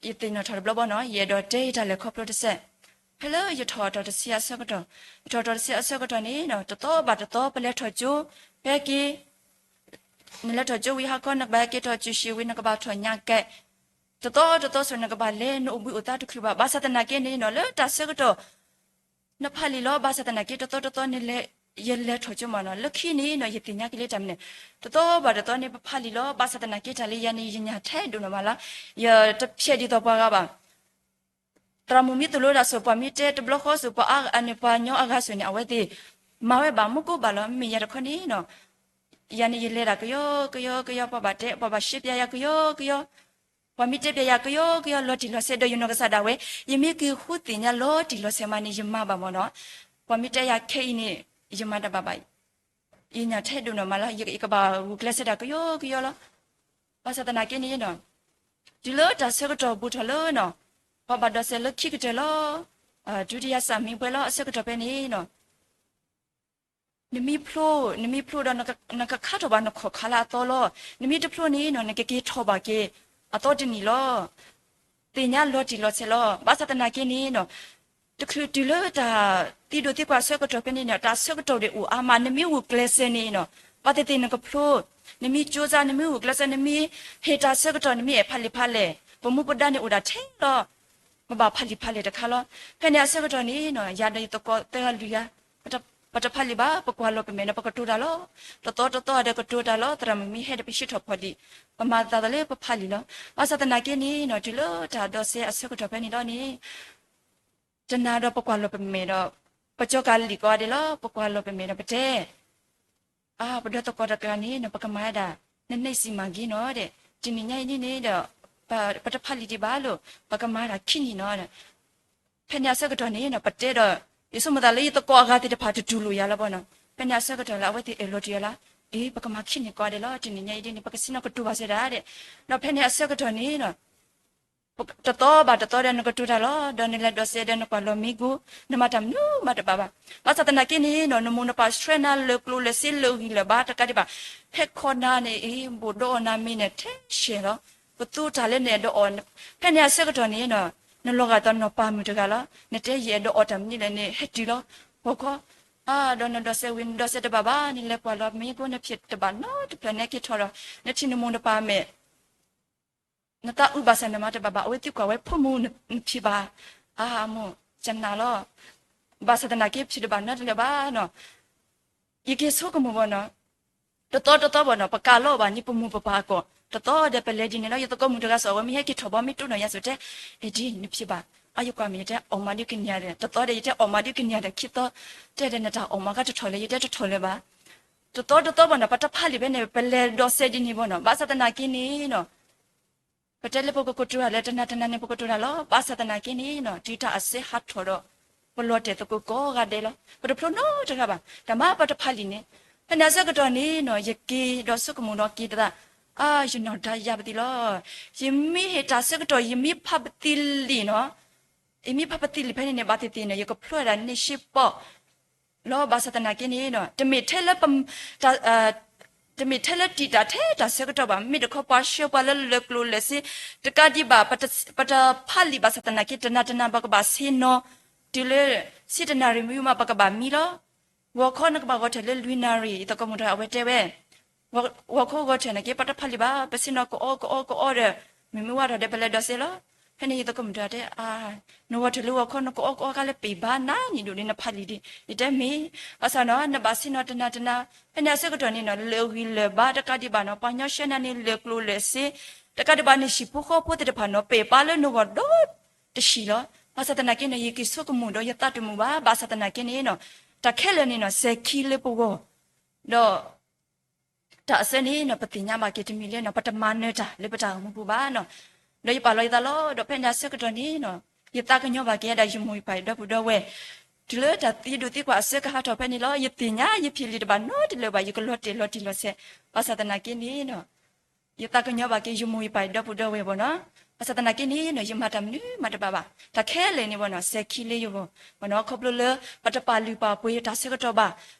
ယသ့ၣ်နီၣ်ထီၣ်တဘျီဘီနီၤ ယအဲၣ်ဒိးတဲယတၢ်လဲၤခီဖျိတစဲး ဖဲလၢယထီၣ်အတီၢ်တဆံအဆၢကတီၢ် ယထီၣ်အတီၢ်တဆံအဆၢကတီၢ်န့ၣ် တသီဘၣ်တသီပလဲၤထီၣ်ကၠိ ဖဲက့ၤ နလဲၤထီၣ်ကၠိဝံၤဟါခီ နကဘၣ်ဟဲက့ၤထီၣ်ကၠိၡ့ၣ်ဝံၤ နကဘၣ်ထီၣ်ညါကဲ တသီတသီဆိ နကဘၣ်လဲၤ နအိၣ်ဘှံးအိၣ်သါတချုးဘၣ် ဘၣ်ဆၣ်သနာ်က့န့ၣ်နီၤ လၢတၢ်ဆၢကတီၢ် နဖးလံာ်လီၤ ဘၣ်ဆၣ်သနာ်က့ တသီတသီန့ၣ်လဲၤ ယလဲၤထီၣ်ကၠိမးနီၤ လၢခံန့ၣ်နီၤ ယသ့ၣ်ညါက့ၤလၢတၢ်မနုၤလဲၣ် တသီဘၣ်တသီန့ၣ် ပဖးလံာ်လီၤ ဘၣ်ဆၣ်သနာ်က့တၢ်လၢယၤန့ၣ် ယညၣ်ထဲဒိၣ်နီၢ်မးလီၤ ယတဖျဲးဒ်သိးပှၤဂၤဘၣ် သရၣ်မုၣ်မ့ၢ်သိၣ်လိတၢ်ဆိၣ် ပှၤမ့ၢ်တဲတဘျီဃီဆိ ပှၤအါန့ၣ် ပှၤညီအဂၤဆိန့ၣ် အဝဲသ့ၣ်မၤဝဲဘၣ်မူကိးဘၣ်လီၤ မ့ၢ်ယၤတခီန့ၣ်နီၤ ယၤန့ၣ် ယလဲၤဒၣ်ကယီကယီကယီ ပှၤဘၣ်တဲ ပှၤဘၣ်ရှဲပျဲယၤကယီကယီ ပှၤမ့ၢ်တဲပျဲယၤကယီကယီလီၤတံၢ်လီၤဆဲး ဒီးယနီၢ်ကစၢ်ဒၣ်ဝဲ ယမ့ၢ်က့ၤဃုသ့ၣ်ညါလီၤတံၢ်လီၤဆဲးမးန့ၣ် ယမၤဘၣ်မးနီၤ ပှၤမ့ၢ်တဲယၤခဲအံၤန့ၣ် ယမၤတဘၣ်ဘၣ် ယညၣ်ထဲဒိၣ်နီၢ်မးလီၤ ယကဘၣ်ဂုာ်ကျဲးစၢးဒၣ်ကယီကယီလီၤ ဘၣ်ဆၣ်သနာ်က့န့ၣ်နီၤ တုၤလၢတၢ်ဆၢကတီၢ်ဘူးထီၣ်လၢနီၤ ပှၤဘၣ်ဒိးစဲးလၢခံကတၢၢ်လီၤ ဒုတိယဆၢမ့ၢ်ပှဲၤလီၤအဆၢကတီၢ်ဖဲန့ၣ်နီၤ နမ့ၢ်ဖျိ နမ့ၢ်ဖျိဒီး နကခါထီၣ်ဘၣ်နခီၣ်ခါလၢအသီလီၤ နမ့ၢ်တဖျိန့ၣ်နီၤ နကက့ၤထီၣ်ဘၣ်က့ၤအသီတနံၣ်လီၤ သ့ၣ်ညါလီၤတံၢ်လီၤဆဲးလီၤ ဘၣ်ဆၣ်သနာ်က့န့ၣ်နီၤ တချုးတုၤလၢတၢ်သံဒိၣ်သံကွၢ်အဆၢကတီၢ်ဖဲန့ၣ်နီၤ တၢ်ဆၢကတီၢ်ဒၣ်အိၣ်အါမး နမ့ၢ်ဂုာ်ကျဲးစၢးန့ၣ်နီၤ ဘၣ်သ့ၣ်သ့ၣ်နကဖျိ နမ့ၢ်ကၠိစါ နမ့ၢ်ဂုာ်ကျဲးစၢး နမ့ၢ်ဟ့ၣ်တၢ်ဆၢကတီၢ် နမ့ၢ်အဲၣ်ဖးလံာ်ဖးလဲၣ် ပမူပဒါန့ၣ်အိၣ်ဒၣ်ထဲလီၤ ပဘၣ်ဖးလံာ်ဖးလဲၢ်တခါလီၤ ဖဲန့ၣ်အဆၢကတီၢ်န့ၣ်နီၤ ယၤဒီးယသကိးသၢဂၤလွံၢ်ဂၤ ပတဖးလံာ်ဘၣ် ပကွၢ်လီၤပမဲာ်ဒီးပကတိၤတၢ်လီၤ တသီတသီဒီးကတိၤတၢ်လီၤ သရၣ်မုၣ်မ့ၢ်ဟဲဒီးပဟံးထီၣ်ဖီၣ်ဒံး ပမၤသးသးလၢပဖးလံာ်လီၤ ဘၣ်ဆၣ်သနာ်က့န့ၣ်နီၤ တုၤလၢတၢ်ဒိးစဲးအဆၢကတီၢ်ဖဲန့ၣ်လီၤန့ၣ် တနာ်ဒီးပကွၢ်လီၤပမဲာ်ဒီး ပကၠီကၤလံာ်ကိးဂၤဒဲးလီၤ ပကွၢ်လီၤပမဲာ်ဒီးပတဲ အါ ပဒီသကိးတဂၤန့ၣ်နီၤ ပကမၤဒၣ် နန့ၢ်စံးမၤဂ့ၤနီၤဒီး တနံၤညါအံၤဒ်န့ၣ်ဒီး ပတဖးလံာ်ဒံးဘၣ်လိာ် ပကမၤဒၣ်ခံနံၣ်နီၤဒီး ဖဲန့ၣ်အဆၢကတီၢ်န့ၣ်နီၤ ပတဲဒီး ယဆိကမိၣ်သးလၢယသကိးအဂၤသ့ၣ်တဖၣ်တတူၢ်လိာ်ယၤလီၤဘၣ်နီၤ ဖဲန့ၣ်အဆၢကတီၢ်လၢအဝဲသ့ၣ်အၢၣ်လီၤတ့ၢ်ယၤလီၤ အ့ ပကမၤခံနံၣ်ကိးဂၤဒဲးလီၤ တနံၤညါအံၤဒ်န့ၣ် ပကဆ့ၣ်နီၤကတိၤဘၣ်စဲဒၣ်ဒီး ဒီးဖဲန့ၣ်အဆၢကတီၢ်န့ၣ်နီၤ တသီဘၣ်တသီဒီးနကတိၤတၢ်လီၤ ဒီးနလဲၤဒိးစဲးဒီးနကွၢ်လီၤမံကိ နမၤတၢ်မနုၤမးတဘၣ်ဘၣ် ဘၣ်ဆၣ်သနာ်က့န့ၣ်နီၤ နမိၢ်နပၢ်ဆှၢနၤလၢကျိၤလၢစ့လၢဂံၢ်လၢဘါတကးဒံးဘၣ် ဟဲခီနၤန့ၣ် အ့ ဘိၣ်ဒီးအီၣ်နၤမ့ၢ်န့ၣ်ထဲဆဲးလီၤ ပသူတၢ်လၢနအဲၣ်ဒိးအီၣ် ဖဲန့ၣ်အဆၢကတီၢ်န့ၣ်နီၤ နလီၤဂာ်ဒီးနီၢ်ပၢ်မုၣ်တဂၤလီၤ နတဲယအဲၣ်ဒိးအီၣ်တၢ်မနုၤလဲၣ်န့ၣ် ဟဲတုၤလီၤ ဟီၣ်ခီ အါ ဒီးနဒိးစဲးဝံၤ နဒိးစဲးတဘၣ်ဘၣ် နလဲၤကွၢ်လီၤမံကိ နဖံးတဘၣ်နီတဖျၢၣ် နဟဲက့ၤထီၣ်ဒီး နထံၣ်နမိၢ်နပၢ်မဲာ် နသးအုးဘၣ်ဆၣ်နမၤတဘၣ်ဘၣ် အဝဲသံကွၢ်ဝဲဖိမုၣ်နဖံးဘၣ် အါ အမိၢ် ကနၣ်လီၤ ဘၣ်ဆၣ်သနာ်က့ဖံးတဘၣ်နီတလၢာ်ဘၣ်နီၤ ယက့ၤဆိကမိၣ်ဘၣ်နီၤ တသီတသီဘၣ်နီၤ ပကးလီၤဘၣ်န့ၣ် ပမိၢ်ပပၢ်အကီၢ် တသီဒီးပလဲၤဒ်န့ၣ်လီၤ ယသကိးမုၣ်တဂၤစီၤ အဝဲမ့ၢ်ဟဲက့ၤထီၣ်ဘီမ့ၢ်တိၢ်နီၢ်ယၤစိၤတဲ အဲၣ်ဒ်န့ၣ်နဖံးဘၣ် အါ ယကွၢ်မ့ၢ်ယတဲအီၣ်မးဒ်ကန့ၢ်ယၤဒီး တသီဒီးယတဲအီၣ်မးဒ်ကန့ၢ်ယၤဒီး ခံသီ တဲဒီးနတၢ်အီၣ်မးကတထီၣ်လဲၣ် ယတဲတထီၣ်လၢၤဘၣ် တသီတသီဘၣ်နီၤ ပတဖးလံာ်ဖဲန့ၣ် ပလဲၤဒိးစဲးဒ်န့ၣ်ဘၣ်နီၤ ဘၣ်ဆၣ်သနာ်က့န့ၣ်နီၤ ပတဲလၢပကကတိၤတၢ်လၢတနၤတနၤန့ၣ် ပကတိၤတၢ်လီၤ ဘၣ်ဆၣ်သနာ်က့န့ၣ်နီၤ တုၤတၢ်အစဲဟးထီၣ်ဒီး ပလီၤတဲာ်သကိးကိးဂၤဒဲးလီၤ ပတဖျိနီတဂၤဘၣ် တၢ်မၤပတဖးလံာ်န့ၣ် ဖဲန့ၣ်အဆၢကတီၢ်န့ၣ်နီၤ ယက့ၤဒီးဆိကမိၣ်ဒီးက့ၤသး အါ ယနီၢ်ဒါယၤပသံးလီၤ ယမ့ၢ်ဟ့ၣ်တၢ်ဆၢကတီၢ် ယမ့ၢ်ဖးပသံးလံာ်နီၤ ယမ့ၢ်ဖးပသံးလံာ်ဖဲန့ၣ်န့ၣ် ဘၣ်သ့ၣ်သ့ၣ်န့ၣ် ယကဖျိဝဲဒၣ်န့ၢ်ရှ့ပီၣ် လီၤ ဘၣ်ဆၣ်သနာ်က့န့ၣ်နီၤ တမ့ၢ်ထဲလၢ တၢ် တမ့ၢ်ထဲလၢတံာ်တာ်ထဲတၢ်ဆၢကတီၢ်ဘၣ်, မ့ၢ်တခီပှၤဆှၢပှၤလၢလၢၢ်ကျိၤလၢၢ်စ့, တကးဒံးဘၣ် ပတဖးလံာ်ဘၣ်ဆၣ်သနာ်က့ တနၤတနၤ ပကဘၣ်ဆ့ၣ်နီၤ တုၤလၢ ဆံတနၣ်ရံၣ်မ့ၢ်မး ပကဘၣ်မံလီၤ. ဂီၤခီနကဘၣ်ဂီၤထၢၣ်လၢလွံၢ်နၣ်ရံၣ် ယသကိးမုၣ်တဂၤအဝဲတဲဝဲ ဂီၤခီဂီၤထၢၣ်နာ်က့ ပတဖးလံာ်ဘၣ်, ပဆ့ၣ်နီၤကအီကအီကအီဒီး မ့မ့ၢ်ဝဲထီၣ်ဒီးပလဲၤဒိးစဲးလီၤ. ဖဲန့ၣ်ယသကိးမုၣ်တဂၤတဲ နဂီၤထၢၣ်လၢဂီၤခီ နကအီကအီကါလၢပ့ၤဘၣ်နၤန့ၣ်ဒိၣ်န့ၣ် နဖးလံာ်ဒံး, ယတဲမ့ၢ်, ဘၣ်ဆၣ်နီၤ နဘၣ်ဆ့ၣ်နီၤတနၤတနၤ, ဖဲန့ၣ်အဆၢကတီၢ်န့ၣ်နီၤ လၢာ်ဂံၢ်လၢာ်ဘါတကးဒံးဘၣ်နီၤ ပှၤညီဆှၢနၤန့ၣ် လၢာ်ကျိၤလၢာ်စ့, တကးဒံးဘၣ်န့ၣ် ဟံၣ်ဖိဃီဖိသ့ၣ်တဖၣ်နီၤ ပ့ၤပာ်လၢနဂီၢ်ဒီတဆံးလီၤ. ဘၣ်ဆၣ်သနာ်က့န့ၣ် ယက့ၤဆိကမိၣ်ဒီးယသးတမုာ်ဘၣ်, ဘၣ်ဆၣ်သနာ်က့န့ၣ်နီၤ တၢ်ခဲလၢာ်န့ၣ်နီၤ စဲၤခံလၢပဂီၢ်, ဒီး တၢ်အစၢန့ၣ်နီၤ ပသ့ၣ်ညါဘၣ်က့ၤတမံၤလၢနီၤ ပတမၤနၢၤတၢ်လၢပတၢ်အိၣ်မူပူၤဘၣ်နီၤ. ဒီးယပာ်လီၤယသးလီၤ, ဒီးဖဲန့ၣ်အဆၢကတီၢ်န့ၣ်နီၤ ယသးကညီၤဘၣ်က့ၤဝဲဒၣ်ယမိၢ်ယပၢ်ယဒီပုၢ်ဒီဝဲၢ်, တုၤလၢတၢ်သံဒိၣ်သံကွၢ်အဆၢကဟးထီၣ်ဖဲန့ၣ်လီၤ. ယသ့ၣ်ညါယဖံးလံာ်တဘၣ်နီတလၢာ်ဘၣ်, ယကလီၤတဲာ်လီၤတံၢ်လီၤဆဲး, ဘၣ်ဆၣ်သနာ်က့န့ၣ်နီၤ ယသးကညီၤဘၣ်က့ၤယမိၢ်ယပၢ်ယဒီပုၢ်ဒီဝဲၢ်ဘၣ်နီၤ. ဘၣ်ဆၣ်သနာ်က့န့ၣ်နီၤ ယမၤတၢ်မနုၤမးတဘၣ်ဘၣ်, တၢ်ခဲလၢာ်န့ၣ်ဘၣ်နီၤ စဲၤခံလၢယဂီၢ်ဘၣ်နီၤ. ခီဖျိလၢ ပတပာ်လုၢ်ပာ်ပှ့ၤတၢ်ဆၢကတီၢ်ဘၣ်,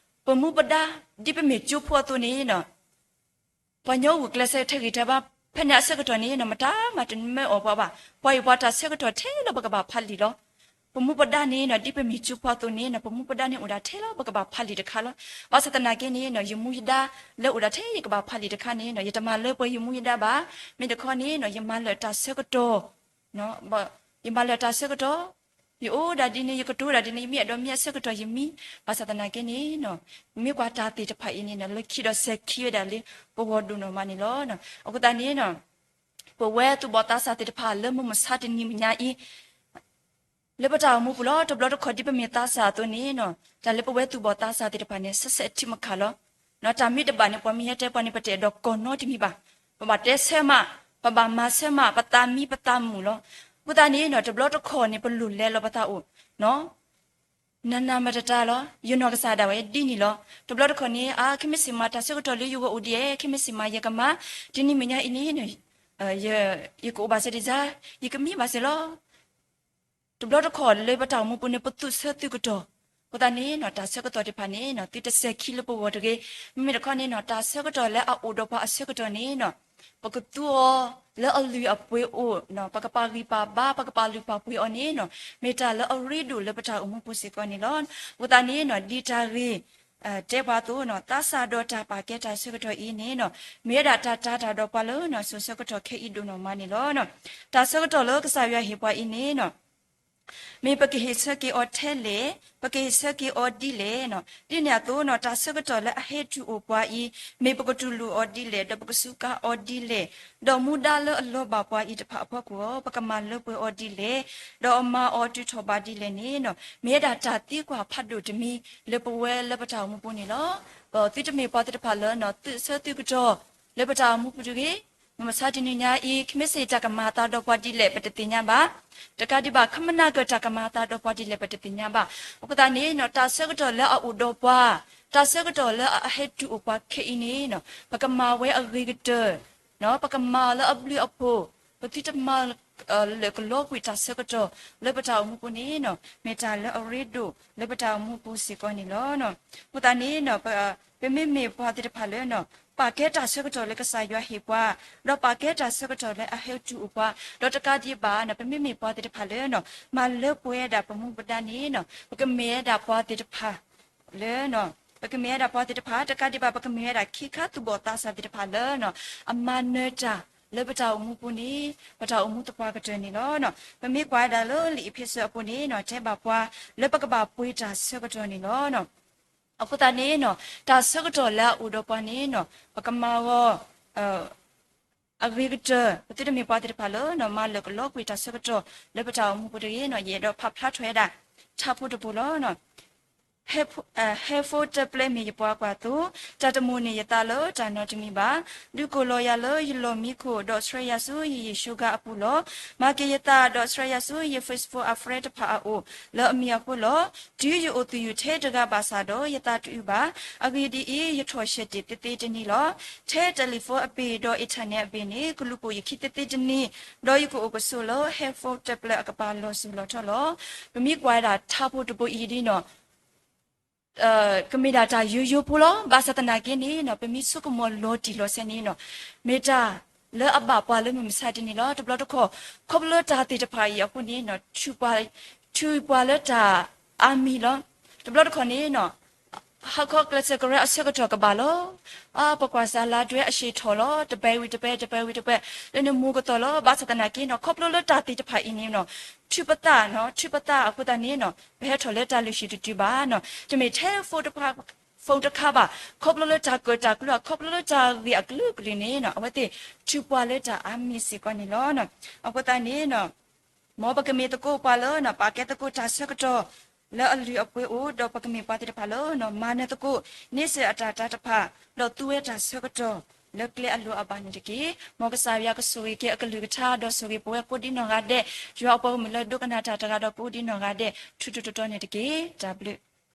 ပမူပဒါ ဒ်ပမ့ၢ်ကၠိဖိအသိးန့ၣ်နီၤ ပှၤညီဂုာ်ကျဲးစၢးထဲဂ့ၤထဲဘါ, ဖဲန့ၣ်အဆၢကတီၢ်န့ၣ်နီၤ မတၤမၤတမၢအီၤပှၤဘၣ်, ပှၤအံၤပှၤတၢ်ဆၢကတီၢ်ထဲလၢပကဘၣ်ဖးလံာ်လီၤ. ပမူပဒါန့ၣ်နီၤ ဒ်ပမ့ၢ်ကၠိဖိအသိးန့ၣ်နီၤ ပမူပဒါန့ၣ်အိၣ်ဒၣ်ထဲလၢပကဘၣ်ဖးလံာ်တခါလီၤ. ဘၣ်ဆၣ်သနာ်က့န့ၣ်နီၤ ယမူယဒါလၢအိၣ်ဒၣ်ထဲယကဘၣ်ဖးလံာ်တခါန့ၣ်နီၤ ယတမၤလၢပှဲၤယမူယဒါဘၣ်. မ့ၢ်တခီန့ၣ်နီၤ ယမၤလၢာ်တၢ်ဆၢကတီၢ် ယမၤလၢာ်တၢ်ဆၢကတီၢ်, ယအိၣ်ဒၣ်ဒ်န့ၣ် ယကတိၤဒၣ်ဒ်န့ၣ် ယမ့ၢ်အဲၣ်ဒိးမံအဆၢကတီၢ်ယမံ, ဘၣ်ဆၣ်သနာ်က့န့ၣ်နီၤ မ့ၢ်ကွၢ်တၢ်သ့ၣ်တဖၣ်အံၤန့ၣ်နီၤ လၢခံဒီးစဲၤခံဝဲဒၣ်လၢပဂီၢ်ဒိၣ်နီၢ်မးန့ၣ်လီၤ. အဃိသတးန့ၣ်နီၤ ပဝဲသူၣ်ဘီၣ်သးစၢ်သ့ၣ်တဖၣ်လၢမုၢ်မဆါတနံၤညါအံၤ လၢပတၢ်အိၣ်မူပူၤလီၤ တဘျီတခီၣ်ဒ်ပမ့ၢ်သးစၢ်အသိးန့ၣ်နီၤ တၢ်လၢပဝဲသူၣ်ဘီၣ်သးစၢ်သ့ၣ်တဖၣ်န့ၣ် ဆၢဆၢအထံးမခးလီၤ. တၢ်မ့ၢ်တဘၣ်န့ၣ် ပှၤမ့ၢ်ဟဲတဲပှၤန့ၣ် ပတအဲၣ်ဒိးကိးနီတမံၤဘၣ်. ပဘၣ်တဲဆၢမး, ပဘၣ်မၤဆၢမး, ပသးမံပသးမုာ်လီၤ. အဃိသတးန့ၣ်နီၤ တဘျီတခီၣ်န့ၣ် ပလိၣ်လဲလီၤပသးအိၣ် နၤနၤမတၤတၢ်လီၤ, ယနီၢ်ကစၢ်ဒၣ်ဝဲဒ်န့ၣ်လီၤ. တဘျီတခီၣ်န့ၣ် အါ ခဲမ့ၢ်စ့ၢ်မၤတၢ်ဆၢကတီၢ်လၢယဂီၢ်အိၣ်ဒ်လဲၣ်, ခဲမ့ၢ်စ့ၢ်မၤယကမၤ, တနံၤညါအံၤန့ၣ် ယကအိၣ်ဘၣ်စဲးဒ်လဲၣ်, ယကမံဘၣ်စဲးလီၤ. တဘျီတခီၣ်လၢပတၢ်အိၣ်မူပူၤန့ၣ် ပသူၣ်ဆၢသုးကတီၢ်, အဃိသတးန့ၣ်နီၤ တၢ်ဆၢကတီၢ်သ့ၣ်တဖၣ်န့ၣ်နီၤ သုတစဲၤခံလၢပဂီၢ်တဂ့ၤ. မ့မ့ၢ်တခီန့ၣ်နီၤ တၢ်ဆၢကတီၢ်လၢအအိၣ်ဒီးပှၤအဆၢကတီၢ်န့ၣ်နီၤ ပကသူအီၤလၢအလုၢ်အပှ့ၤအိၣ်, ပကပာ်ဂံၢ်ပာ်ဘါ, ပကပာ်လုၢ်ပာ်ပှ့ၤအီၤန့ၣ်နီၤ မ့ၢ်တၢ်လၢအရ့ဒိၣ်လၢပတၢ်အိၣ်မူပူၤစ့ၢ်ကီးန့ၣ်လီၤ. အဃိသတးန့ၣ်နီၤ ဒ်တၢ်ဂ့ၢ် တဲပှၤအသိးနီၤ သးစၢ်ဒီးတၢ်ပာ်ကဲတၢ်ဆၢကတီၢ်အံၤန့ၣ်နီၤ မ့ၢ်ဝဲဒၣ်တၢ်တာ်တၢ်ဒီးပှၤလၢနီၤ စိၤဆၢကတီၢ်ခဲအံၤဒိၣ်နီၢ်မးန့ၣ်လီၤ. တၢ်ဆၢကတီၢ်လၢကစၢ်ယွၤဟ့ၣ်ပှၤအံၤန့ၣ်နီၤ မ့ၢ်ပကဟ့ၣ်ဆၢက့ၤအီၤထဲလဲၣ်, ပကဟ့ၣ်ဆၢက့ၤအီၤဒ်လဲၣ်နီၤ. ဒ်န့ၣ်အသိးနီၤ တၢ်ဆၢကတီၢ်လၢအဟဲတုၤအိၣ်ပှၤအံၤ မ့ၢ်ပကတူၢ်လိာ်အီၤဒ်လဲၣ်, ဒီးပကစူးကါအီၤဒ်လဲၣ်, ဒီးမူဒါလၢအလီၤဘၣ်ပှၤအံၤတဖၣ်အဖီခိၣ်အီၤ ပကမၤလၢပှဲၤအီၤဒ်လဲၣ်, ဒီးအမၤအီၤတုၤထီၣ်ဘးဒ်လဲၣ်န့ၣ်နီၤ မ့ၢ်ဝဲဒၣ်တၢ်သံကွၢ်ဖးဒိၣ်တမံၤလၢပဝဲလၢပတၢ်အိၣ်မူပူၤန့ၣ်လီၤ. ဒီးသုတမ့ၢ်ပှၤသ့ၣ်တဖၣ်လၢနီၤ သုးဆၢသုးကတီၢ် လၢပတၢ်အိၣ်မူပူၤတဂ့ၤ. မုၢ်မဆါတနံၤညါအံၤ ခဲမ့ၢ်စ့ၢ်တၢ်ကမၤအသးဒီးပှၤဒ်လဲၣ် ပတသ့ၣ်ညါဘၣ်. တကးဒံးဘၣ် ခဲမုၢ်နၤကတၢ်ကမၤအသးဒီးပှၤဒ်လဲၣ် ပတသ့ၣ်ညါဘၣ်. အဃိသတးန့ၣ်နီၤ တၢ်ဆၢကတီၢ်လၢအအိၣ်ဒီးပှၤ, တၢ်ဆၢကတီၢ်လၢအဟဲတုၤအိၣ်ပှၤခဲအံၤန့ၣ်နီၤ ပကမၤဝဲအဂ့ၤကတၢၢ် ပကမၤအီၤလၢအဘျုးအဖှိၣ်, ပသုတမၤ လၢာ်ကလီကွံာ်တၢ်ဆၢကတီၢ်လၢပတၢ်အိၣ်မူပူၤန့ၣ်နီၤ မ့ၢ်တၢ်လၢအရ့ဒိၣ်လၢပတၢ်အိၣ်မူပူၤစ့ၢ်ကီးန့ၣ်လီၤ. အဃိသတးန့ၣ်နီၤ ပမ့မ့ၢ်ပှၤသ့ၣ်တဖၣ်လၢနီၤ ပာ်ကဲတၢ်ဆၢကတီၢ်လၢကစၢ်ယွၤဟ့ၣ်ပှၤ, ဒီးပာ်ကဲတၢ်ဆၢကတီၢ်လၢအဟဲတုၤအိၣ်ပှၤ, ဒီးတကးဒံးဘၣ်နီၤ ပမ့မ့ၢ်ပှၤသ့ၣ်တဖၣ်လၢနီၤ မၤလၢပှဲၤဒၣ်ပမူပဒါန့ၣ်နီၤ ပကမ့ၢ်ဝဲဒၣ်ပှၤသ့ၣ်တဖၣ် လၢ ပကမ့ၢ်ဝဲဒၣ်ပှၤသ့ၣ်တဖၣ် တကးဒံးဘၣ် ပကမ့ၢ်ဝဲဒၣ်ခံခါသူၣ်ဘီၣ်သးစၢ်သ့ၣ်တဖၣ်လၢနီၤ အမၤနၢၤတၢ်လၢပတၢ်အိၣ်မူပူၤန့ၣ် ပတၢ်အိၣ်မူသပှၢ်ကတၢၢ်န့ၣ်လီၤ. ပမ့ၢ်ကွၢ်ဝဲဒၣ်လၢလံာ်အ့းဖ့းစူးအပူၤန့ၣ်နီၤ တဲဘၣ်ပှၤလၢပကဘၣ်ပှ့ၤတၢ်ဆၢကတီၢ်န့ၣ်လီၤ. အဃိသတးန့ၣ်နီၤ တၢ်ဆၢကတီၢ်လၢအအိၣ်ဒီးပှၤန့ၣ်နီၤ ပကမၤအီၤ အဂ့ၤကတၢၢ် ပသုတမ့ၢ်ပှၤသ့ၣ်တဖၣ်လၢနီၤ မၤလၢာ်ကလီကွံာ်တၢ်ဆၢကတီၢ်လၢပတၢ်အိၣ်မူပူၤတဂ့ၤနီၤ ယအဲၣ်ဒိးဖးဖျါထီၣ်ဝဲဒၣ် ထါဖိတပိၤလီၤ. ဟဲ ဟဲဖိတပျဲၢ်မ့ၢ်ယပှၤကွၢ်သိ, တၢ်တမိၣ်န့ၢ်ယသးလၢတၢ်နီတမံၤဘၣ်. ဒုးကိၢ်လီၤယၤလၢယလီၢ်မံခိၣ်, ဒီးဆှၢယၤဆူယယံၣ်ၡိဂၤအပူၤလီၤ. မၤက့ၤယသး, ဒီးဆှၢယၤဆူယ Facebook အ friend တဖၣ်အအိၣ်, လၢအမံၤအဃိလီၤ. တုၤယအိၣ်သူၣ်ယိၣ်ထဲတဂၤဘၣ်ဆၣ်ဒီး ယသးတအုးဘၣ်. အဂ့ၢ်ဒ်အံၤ, ယထီၣ်ရှဲၣ်တ့ၢ်သ့သ့တနံၤလီၤ. ထဲ telephone အဘ့ၣ်, ဒီး internet အဘ့ၣ်န့ၣ် ကလူၤပိာ်ယခံသ့သ့တနံၤ, ဒီးယကအိၣ်ကဆိးလၢ ဟဲဖိတပျဲၢ်အကပၤလီၤစိၤလီၤထီလီၤ. ပမ့ၢ်ကွၢ်ဝဲဒၣ်ထါဖိတပိၤအံၤဒ်နီၤ ကမ့ၢ်ဒၣ်တၢ်ယိယိဖိလီၤ. ဘၣ်ဆၣ်သနာ်က့န့ၣ်နီၤ ပမ့ၢ်ဆိကမိၣ်လီၤတံၢ်လီၤဆဲးန့ၣ်နီၤ မ့ၢ်တၢ်လၢအဘၣ်ပှၤလၢမုၢ်မဆါတနံၤလီၤ. တဘျီတခီၣ် ခီဖျိလၢတၢ်သ့ၣ်တဖၣ်အံၤအဃိန့ၣ်နီၤ ထုးပှၤလၢတၢ်အါမံၤလီၤ. တဘျီတခီၣ်န့ၣ်နီၤ ဟီၣ်ခိၣ်ကျဲးစၢးကရၢအဆၢကတီၢ်ကဘၣ်လီၤ. ပကွၢ်စးလါဒွဲအဆံးထီၣ်လီၤ. တပၤဝံၤတပၤ တပၤဝံၤတပၤ လၢနမိၢ်ကသီၣ်လီၤ. ဘၣ်ဆၣ်သနာ်က့နီၤ ခီဖျိလၢတၢ်သ့ၣ်တဖၣ်အံၤန့ၣ်နီၤ ထုးပသးနီၤ ထုးပသးအဃိသတးန့ၣ်နီၤ ပဟဲထီၣ်လၢတၢ်လုၢ်ဟံၣ်တတုၤဘၣ်နီၤ တမ့ၢ်ထဲ phone တခါဘၣ် ခီဖျိလၢတၢ်ကၢၣ်တၢ်ကျူ ခီဖျိလၢတၢ်ဂ့ၢ်အကလုာ်ကလုာ်န့ၣ်နီၤ အဝဲသ့ၣ်ထုးပှၤလၢတၢ်အါမံၤစ့ၢ်ကီးန့ၣ်လီၤ. အဃိသတးန့ၣ်နီၤ မ်ပကမ့ၢ်သကိးပှၤလၢနီၤ ပာ်ကဲသကိးတၢ်ဆၢကတီၢ်လၢအလုၢ်အပှ့ၤအိၣ် ဒီးပကမ့ၢ်ပှၤသ့ၣ်တဖၣ်လၢနီၤ မၤနၢၤသကိး န့ဆၢၣ်အတၢ်တၤတဖၣ် ဒီးသူဝဲတၢ်ဆၢကတီၢ်လၢကျဲအလိၤအဘၣ်န့ၣ်တက့ၢ်. မ်ကစၢ်ယွၤကဆိၣ်ဂ့ၤက့ၤအကလုၢ်ကထါ ဒီးဆိၣ်ဂ့ၤပဝဲကိးဒ်နီၢ်ဂၤဒဲး, ယွၤအပှၤဂီၢ်မုၢ်လၢဒိကနၣ်တၢ်တဂၤဒီးကိးဒ်နီၢ်ဂၤဒဲး ထူးထူးတီၤတီၤန့ၣ်တက့ၢ်. တၢ်ဘျုး